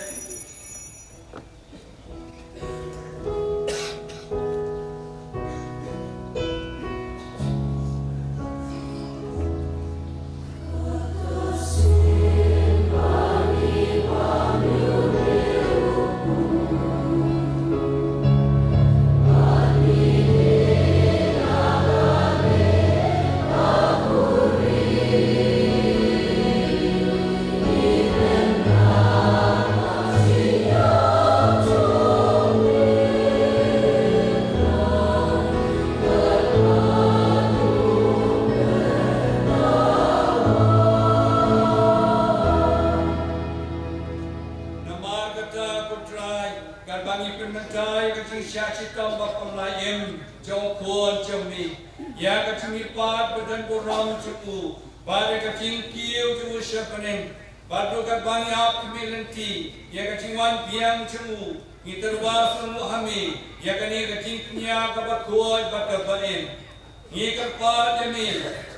Namar kata, ko Trai, katba ngi pynmynta ïa ka jingshah shitom ba pynlait im jong u Khun jong me, ïa ka jingmihpat ba don burom jong u, bad ïa ka jingkiew jong u sha bneng, bad ruh katba ngi ap khmih lynti ïa ka jingwan biang jong u, ngi tyrwa sngewbha ha me ïa kane ka jingkñia kaba khuid bad kaba im. Ngi kyrpad ïa me,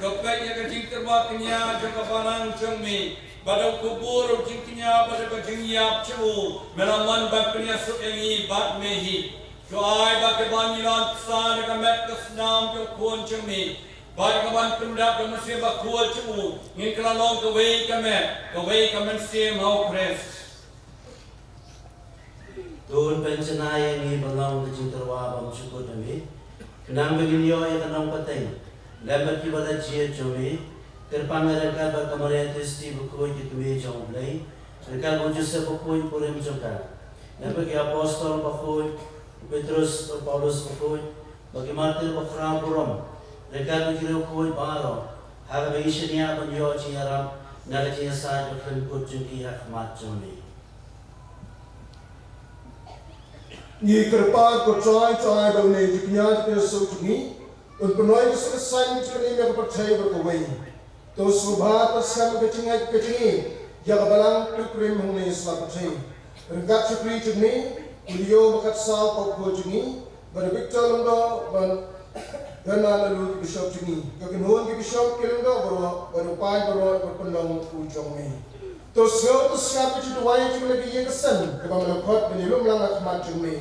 to peit ïa ka jingtyrwa kñia jong ka balang jong me, bad da ka bor jingkñia bad da ka jingïap jong u, me la mon ban pynïasuk ïa ngi bad me hi. To ai ba katba ngi la pynsan ïa ka met ka snam jong u Khun jong me, bad ïa ka ban pyndap da u Mynsiem Bakhuid jong u, ngin kylla long kawei ka met, kawei ka mynsiem ha u Khrist. To un pynshai ïa ngi ban long ka jingtyrwa bymjukut na me, khnang ba ngin ïoh ïa ka nongpateng lem bad kiba la jied jong me, kyrpang ryngkat bad ka Maria Theisotti bakhuid, ka kmie jong u Blei, ryngkat bad u Joseph bakhuid, u kurim jong ka, lem bad ki apostol bakhuid, u Petrus, u Paulus bakhuid, bad ki martir bakhraw burom, ryngkat bad ki riewkhuid baroh, ha kaba ngi shaniah ban ïoh jingïarap na ka jingïasaid bakhlem kut jong ki ha khmat jong me. Ngi kyrpad, ko Trai, to ai ba une u jingkñia jingpynsuk jong ngi un pynroi ka suk ka saiñ ka jingim ïa ka pyrthei baroh kawei. To sngewbha, to skhem ka jingngeit ka jingim ïa ka Balang Pilgrim hangne sla pyrthei, ryngkat shakri jong me u Leo ba khatsaw, pop jong ngi, bad u Victor Lyngdoh, bad Bernard Laloo, ki bishop jong ngi, ka kynhun ki bishop ki lyngdoh baroh, bad u paid baroh ba pynlong u jong me. To sngew, to sngap ka jingduwai jong me na ka ïing ka sem kaba me la khot ban ïalum lang ha khmat jong me.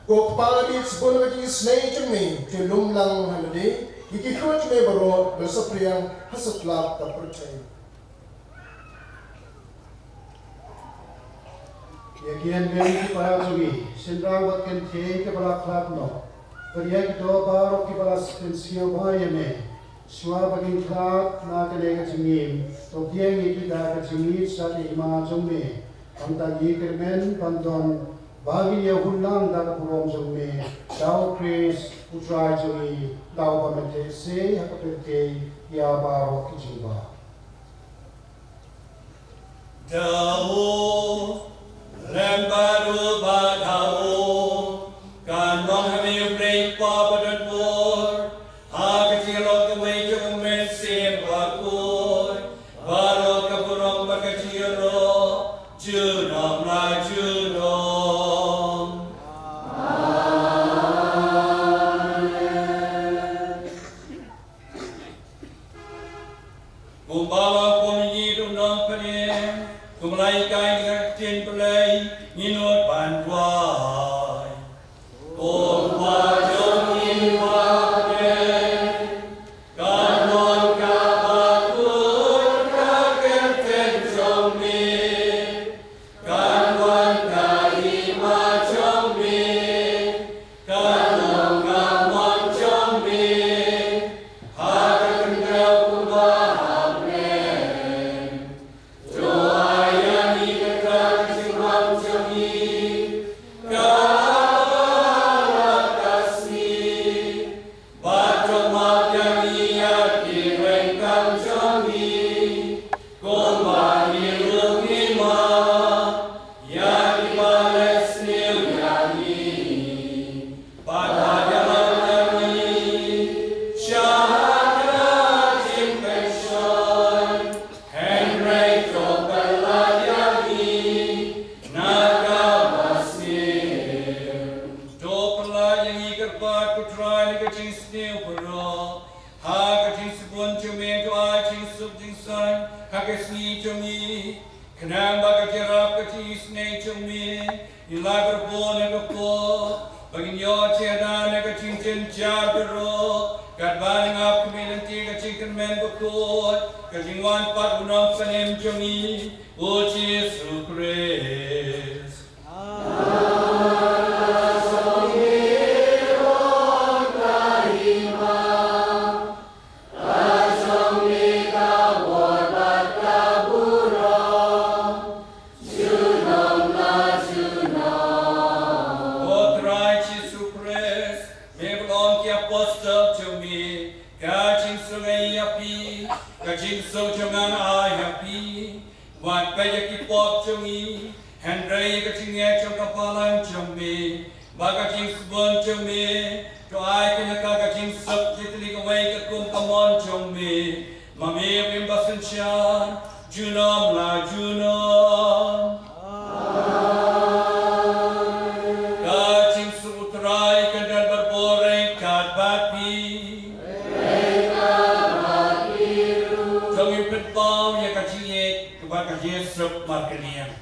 Ko Kpa, la dei sbun ka jingisynei jong me, to ïalum lang ha lade ïa ki khun jong me baroh ba la saphriang ha satlak ka pyrthei. Ïa ki hynmen ki para jong ngi, shynrang bad kynthei kiba la khlad noh, bad ïa kito baroh kiba la pynsngewbha ïa me, shuwa ba kin khlad na kane ka jingim, to pdiang ïa ki da ka jingïeit sha ka hima jong me. Hangta ngi kyrmen ban don ba ngin ïa hun lang da ka burom jong me, da u Khrist u Trai jong ngi, da uba me theh sei ha ka pyrthei ïa baroh ki jingbah. Da u, lem bad u, bad ha u, kan long ha me U Blei Kpa badonbor, ha ka jingïalong kawei jong U Mynsiem Bakhuid, baroh ka burom bad ka jingïaroh junom la junom. Amen. Kumba la pom ïa ngi da u nongpynim, kumba la hikai na ka ktien Blei, ngin nud ban duwai. Ko Kpa jong ngi uba ha bneng, kan long kaba khuid ka kyrteng jong me. Kan wan ka hima jong me, kan long ka mon jong me, ha ka khyndew kumba ha bneng. To ai ïa ngi Ko Trai, na ka jingsniew baroh, ha ka jingsbun jong me to ai jingsuk jingsain ha ka sngi jong ngi. Khnang ba ka jingïarap ka jingisynei jong me, ngin lah ban bun na ka pop, ba ngin ïoh jingïada na ka jingjynjar baroh, katba ngin ap khmih lynti ka jingkyrmen bakhuid, ka jingwan pat u Nongpynim jong ngi, u Jisu Khrist. Ko Trai Jisu Khrist, me ba long ki apostol jong me, ka jingsuk ïa phi, ka jingsuk jong nga ai ïa phi. Wat peit ïa ki pop jong ngi, hynrei ïa ka jingngeit jong ka balang jong me, ba ka jingsbun jong me, to ai kane ka, ka jingsuk jingtylli kawei ka kum ka mon jong me, ma me u Blei ba synshar, junom la junom. Ka jingsuk u Trai kan don barabor ryngkat bad phi. To ngin pynpaw ïa ka jingïeit kaba ka Jisu markylliang.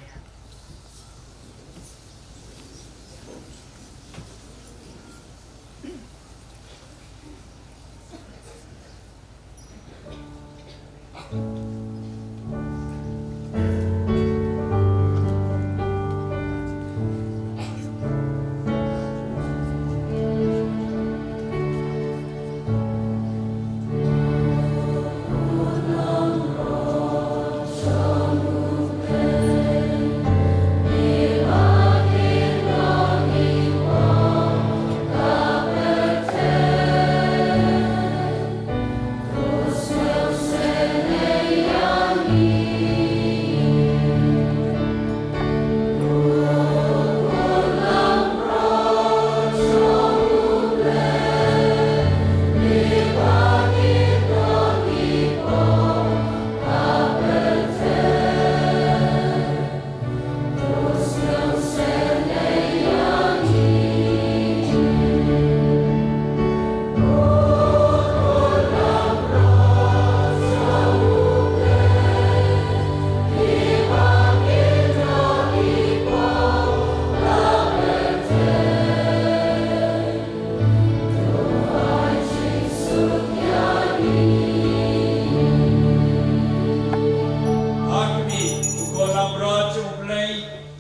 Ha khmih, ko khun langbrot jong U Blei,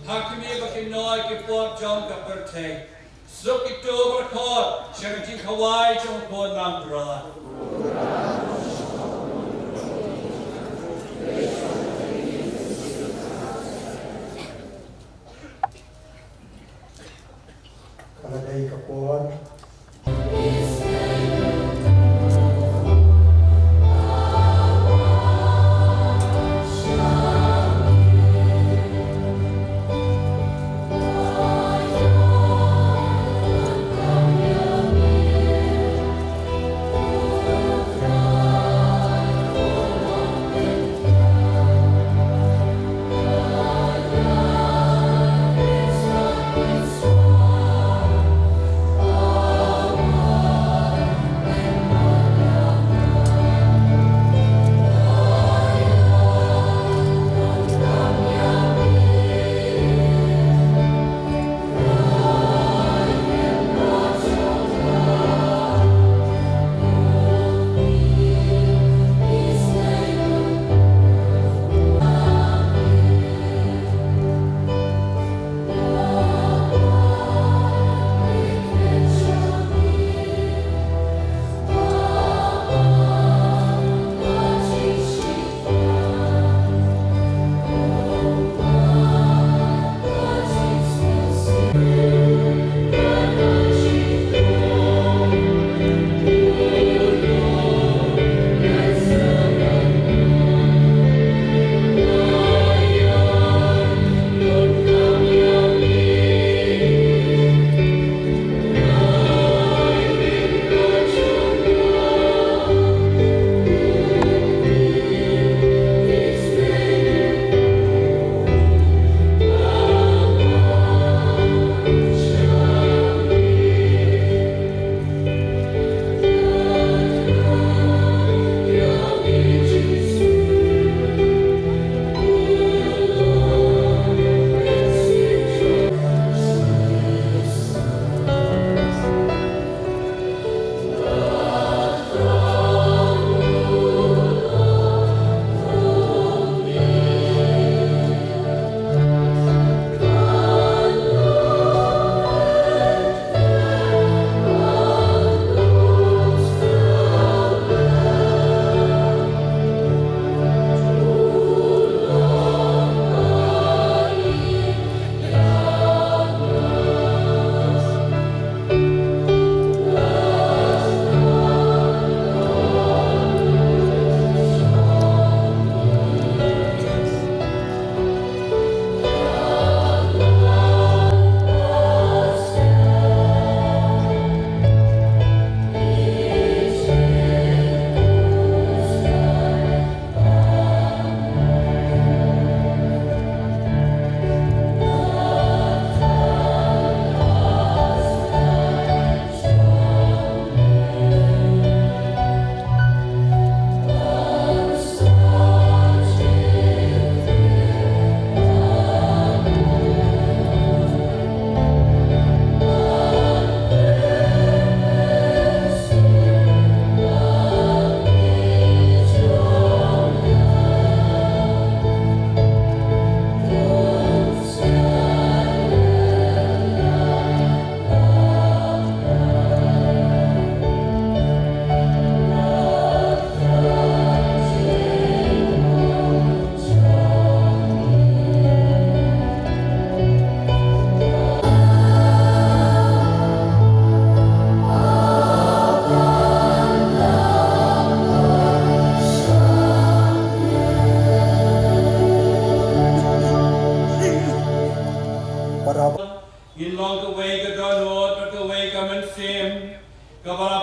ha khmih ba ki noi ki pop jong ka pyrthei. Suk kito ba khot sha ka jingkhawai jong u khun langbrot. Ka la dei ka por.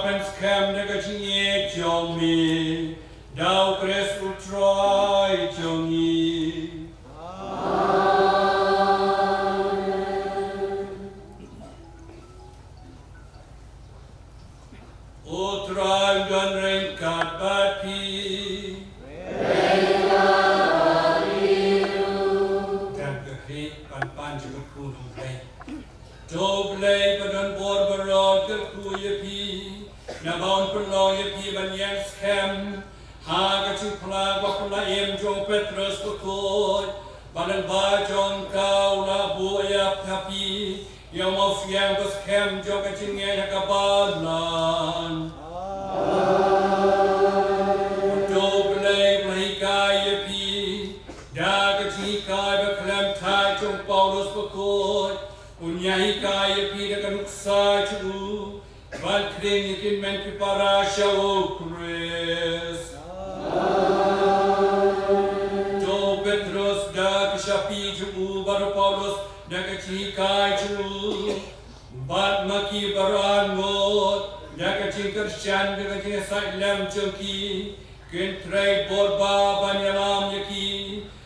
Pynskhem da ka jingïeit jong me, da U Khrist U Trai jong ngi. U Trai un don ryngkat bad phi. Dang ka khlieh ban pan jingkyrkhu na U Blei. To U Blei ba don bor baroh un kyrkhu ïa phi, naba un pynlong ïa phi ban ïeng skhem ha ka jingphla ba pynlait im jong u Petros bakhuid, ba lyngba jong ka u la buh ïa phi ïa u mawsiang ba skhem jong ka jingngeit ha ka balang. To U Blei ba la hikai ïa phi da ka jinghikai ba khlem thait jong u Paulus bakhuid, un ïa hikai ïa phi da ka nuksa jong u, ban khring ïa ki hynmen ki para sha U Khrist. To u Petros da ka shaphang jong u bad u Paulus da ka jinghikai jong u, bad ma ki baroh arngut da ka jingkyrshan da ka jingïasaid lem jong ki, kin trei bor ba ban ïalam ïa ki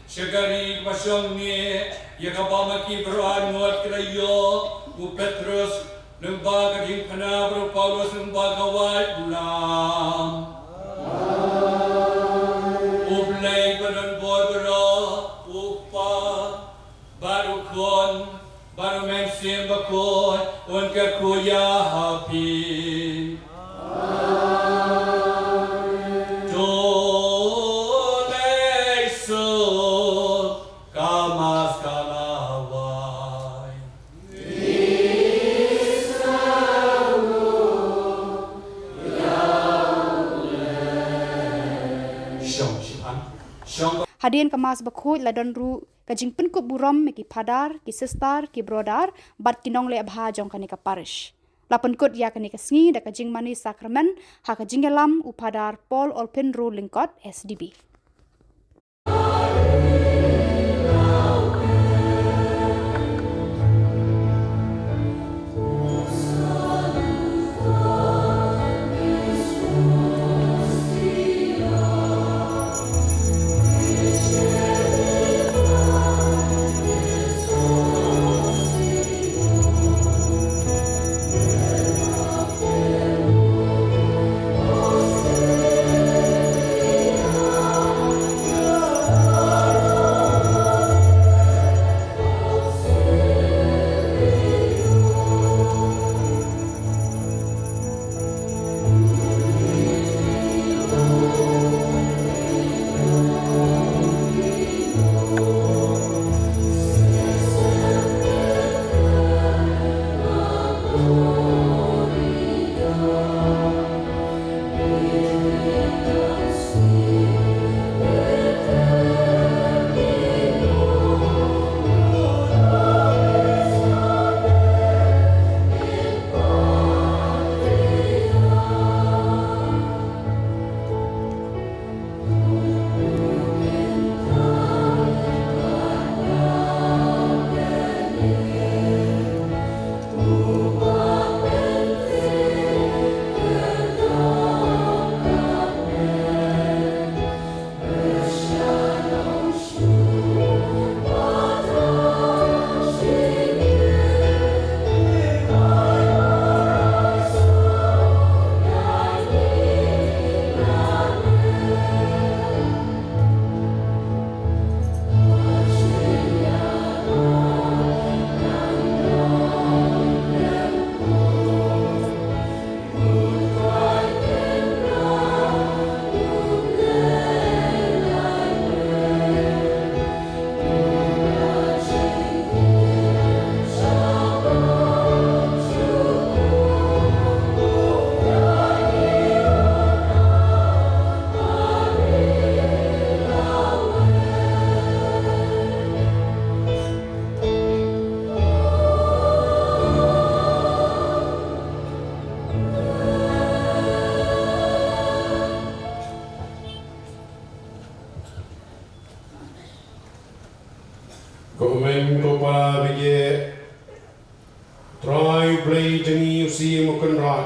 sha ka ri kaba shong neh, ïa kaba ma ki baroh arngut ki la ïoh, u Petros lyngba ka jingphna bad u Paulus lyngba ka waitlam. U Blei ba don bor baroh, U Kpa bad U Khun bad U Mynsiem Bakhuid, un kyrkhu ïa phi. To leit suk, ka Mass ka la wai. Shong, shong. Hadien ka Mass bakhuid la don ruh ka jingpynkup burom ïa ki phadar, ki sister, ki brother bad ki nongleh bha jong kane ka parish. La pynkut ïa kane ka sngi da ka jingmane sakramen ha ka jingïalam u Phadar Paul Olphinroo Lyngkot, S D B. Ko Mynsiem, ko Kpa, bad ko Trai U Blei jong ngi U Syiem U Kynrad.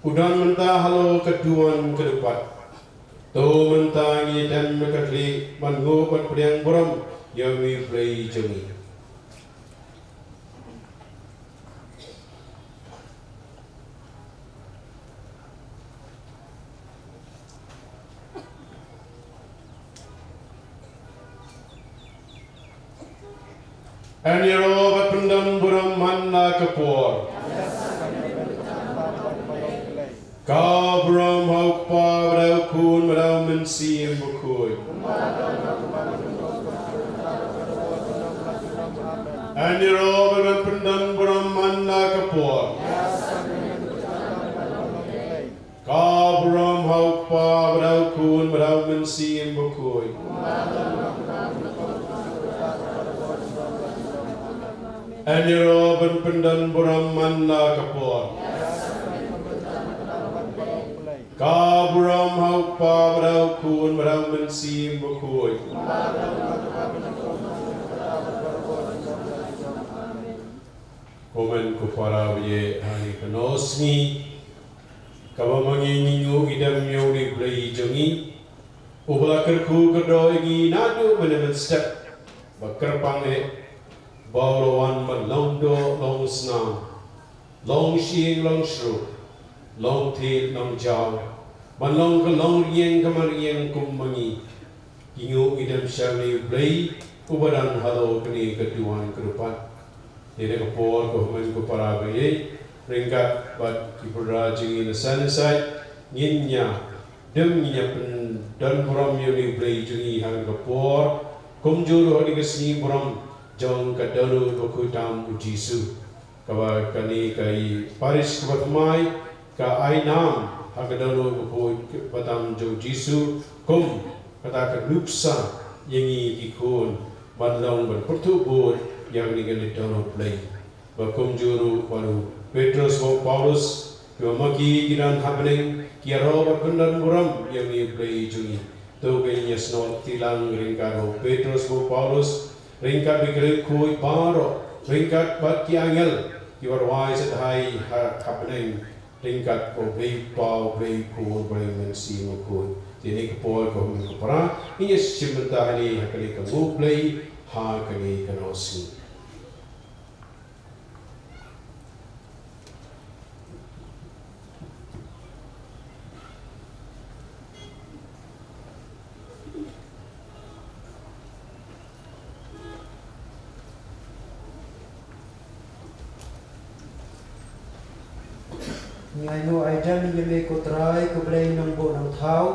U don mynta halor ka duwan ka dupat. To mynta ngi dem ka khlieh ban nguh ban pdiang burom ïa u Blei jong ngi. Yn ïaroh bad pyndon burom man la ka por. Ka burom ha u Kpa bad ha u Khun bad ha u Mynsiem Bakhuid. Yn ïaroh bad pyndon burom man la ka por. Ka burom ha u Kpa bad ha u Khun bad ha u Mynsiem Bakhuid. Yn ïaroh ban pyndon burom man la ka por. Ka burom ha u Kpa bad ha u Khun bad ha u Mynsiem Bakhuid. Ko hynmen ko para, ha kane ka nosngi kaba ma ngi ngi nguh ngi dem ïa u Blei jong ngi, uba la kyrkhu kyrdoh ïa ngi naduh mynne mynstep, ba kyrpang eh ba u la wan ban long doh long snam, long shyieng long shruh, long thied long jaw, ban long ka longïing ka marïing kum ma ngi. Ngi nguh ngi dem sha u Blei uba don halor kane ka duwan ka dupat. Te ha kane ka por ko hynmen ko para, ryngkat bad ki para jong ngi na Sunnyside, ngin ïa dem ngin ïa pyndon burom ïa u Blei jong ngi ha kane ka por, kumjuh ruh ha kane ka sngi burom jong ka dohnud bakhuid tam u Jisu. Kaba kane ka parish kaba thymmai ka ai nam ha ka dohnud bakhuid tam jong u Jisu kum kata ka nuksa ïa ngi ki khun ban long ban pyrthuh bud ïa kane ka dohnud Blei. Ba kumjuh ruh bad u Petros bad u Paulus, kiba ma ki ki don ha bneng, ki ïaroh ban pyndon burom ïa u Blei jong ngi. To ngin ïa snoh kti lang ryngkat bad u Petros bad u Paulus, ryngkat bad ki riewkhuid baroh, ryngkat bad ki angel kiba rwai sha thaiñ ha, ha bneng, ryngkat bad u Blei Kpa, u Blei Khun, u Blei Mynsiem Bakhuid. Te ha kane ka por ko hynmen ko para, ngin ïa shim bynta hangne ha kane ka nguh Blei ha kane ka nosngi. Ngi ainguh aidem ïa me ko Trai, ko Blei nongbuh nongthaw.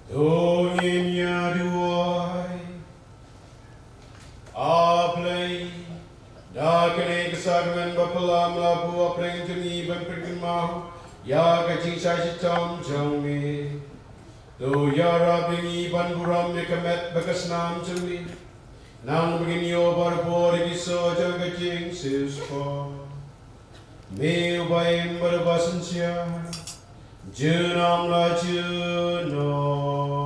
To ngin ïa duwai. A Blei, da kane ka sakramen ba phylla me la buh ha pdeng jong ngi ban pynkynmaw ïa ka jingshah shitom jong me, to ïarap ïa ngi ban burom ïa ka met bad ka snam jong me, nang ba ngin ïoh barabor ïa ki soh jong ka jingshitom. Me uba im bad uba synshar, junom la junom.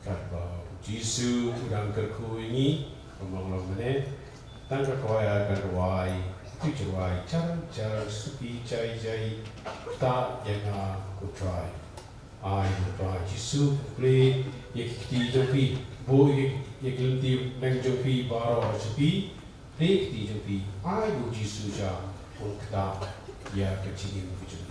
Katba u Jisu u dang kyrkhu ïa ngi, u ong, long mynne, tang ka kwai ka rwai, tu rwai, jar jar, suki jai jai, ktah ïa nga ko Trai. Ai ko Trai Jisu, plie ïa ki kti jong phi, buh ïa ki lynti bneng jong phi baroh sha phi, plie ïa ki kti jong phi, ai ko Jisu sha un ktah ïa ka jingim ka jong phi.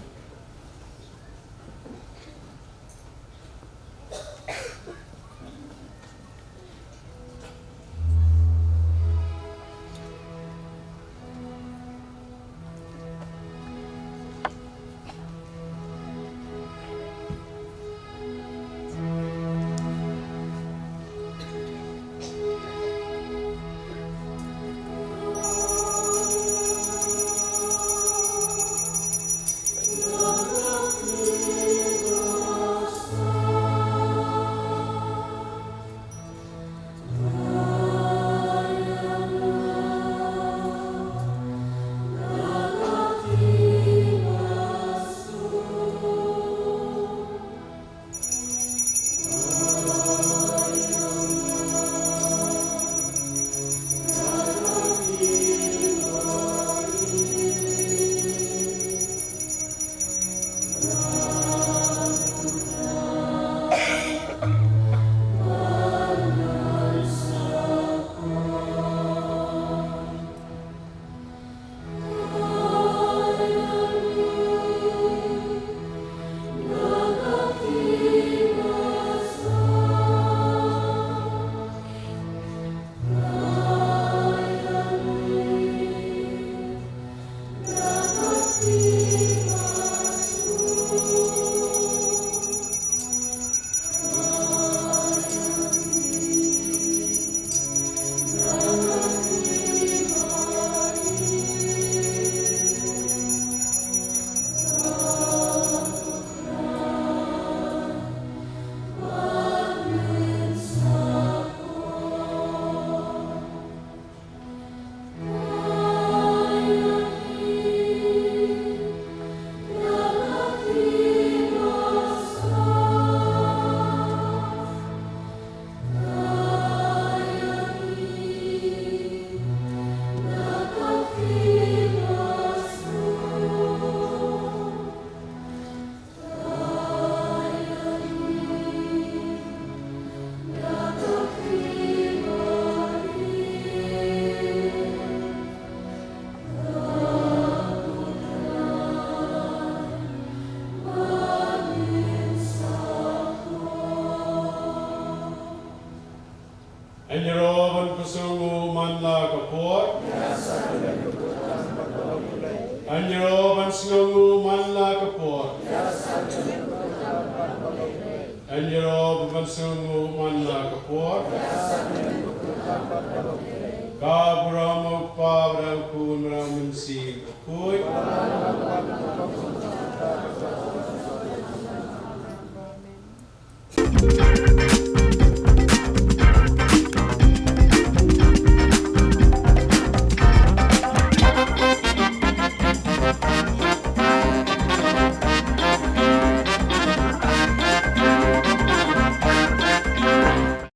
Yn ïaroh ban pynsngewnguh man la ka por. Yn ïaroh ban sngewnguh man la ka por. Yn ïaroh ban pynsngewnguh man la ka por. Ka burom u Kpa, bad u Khun,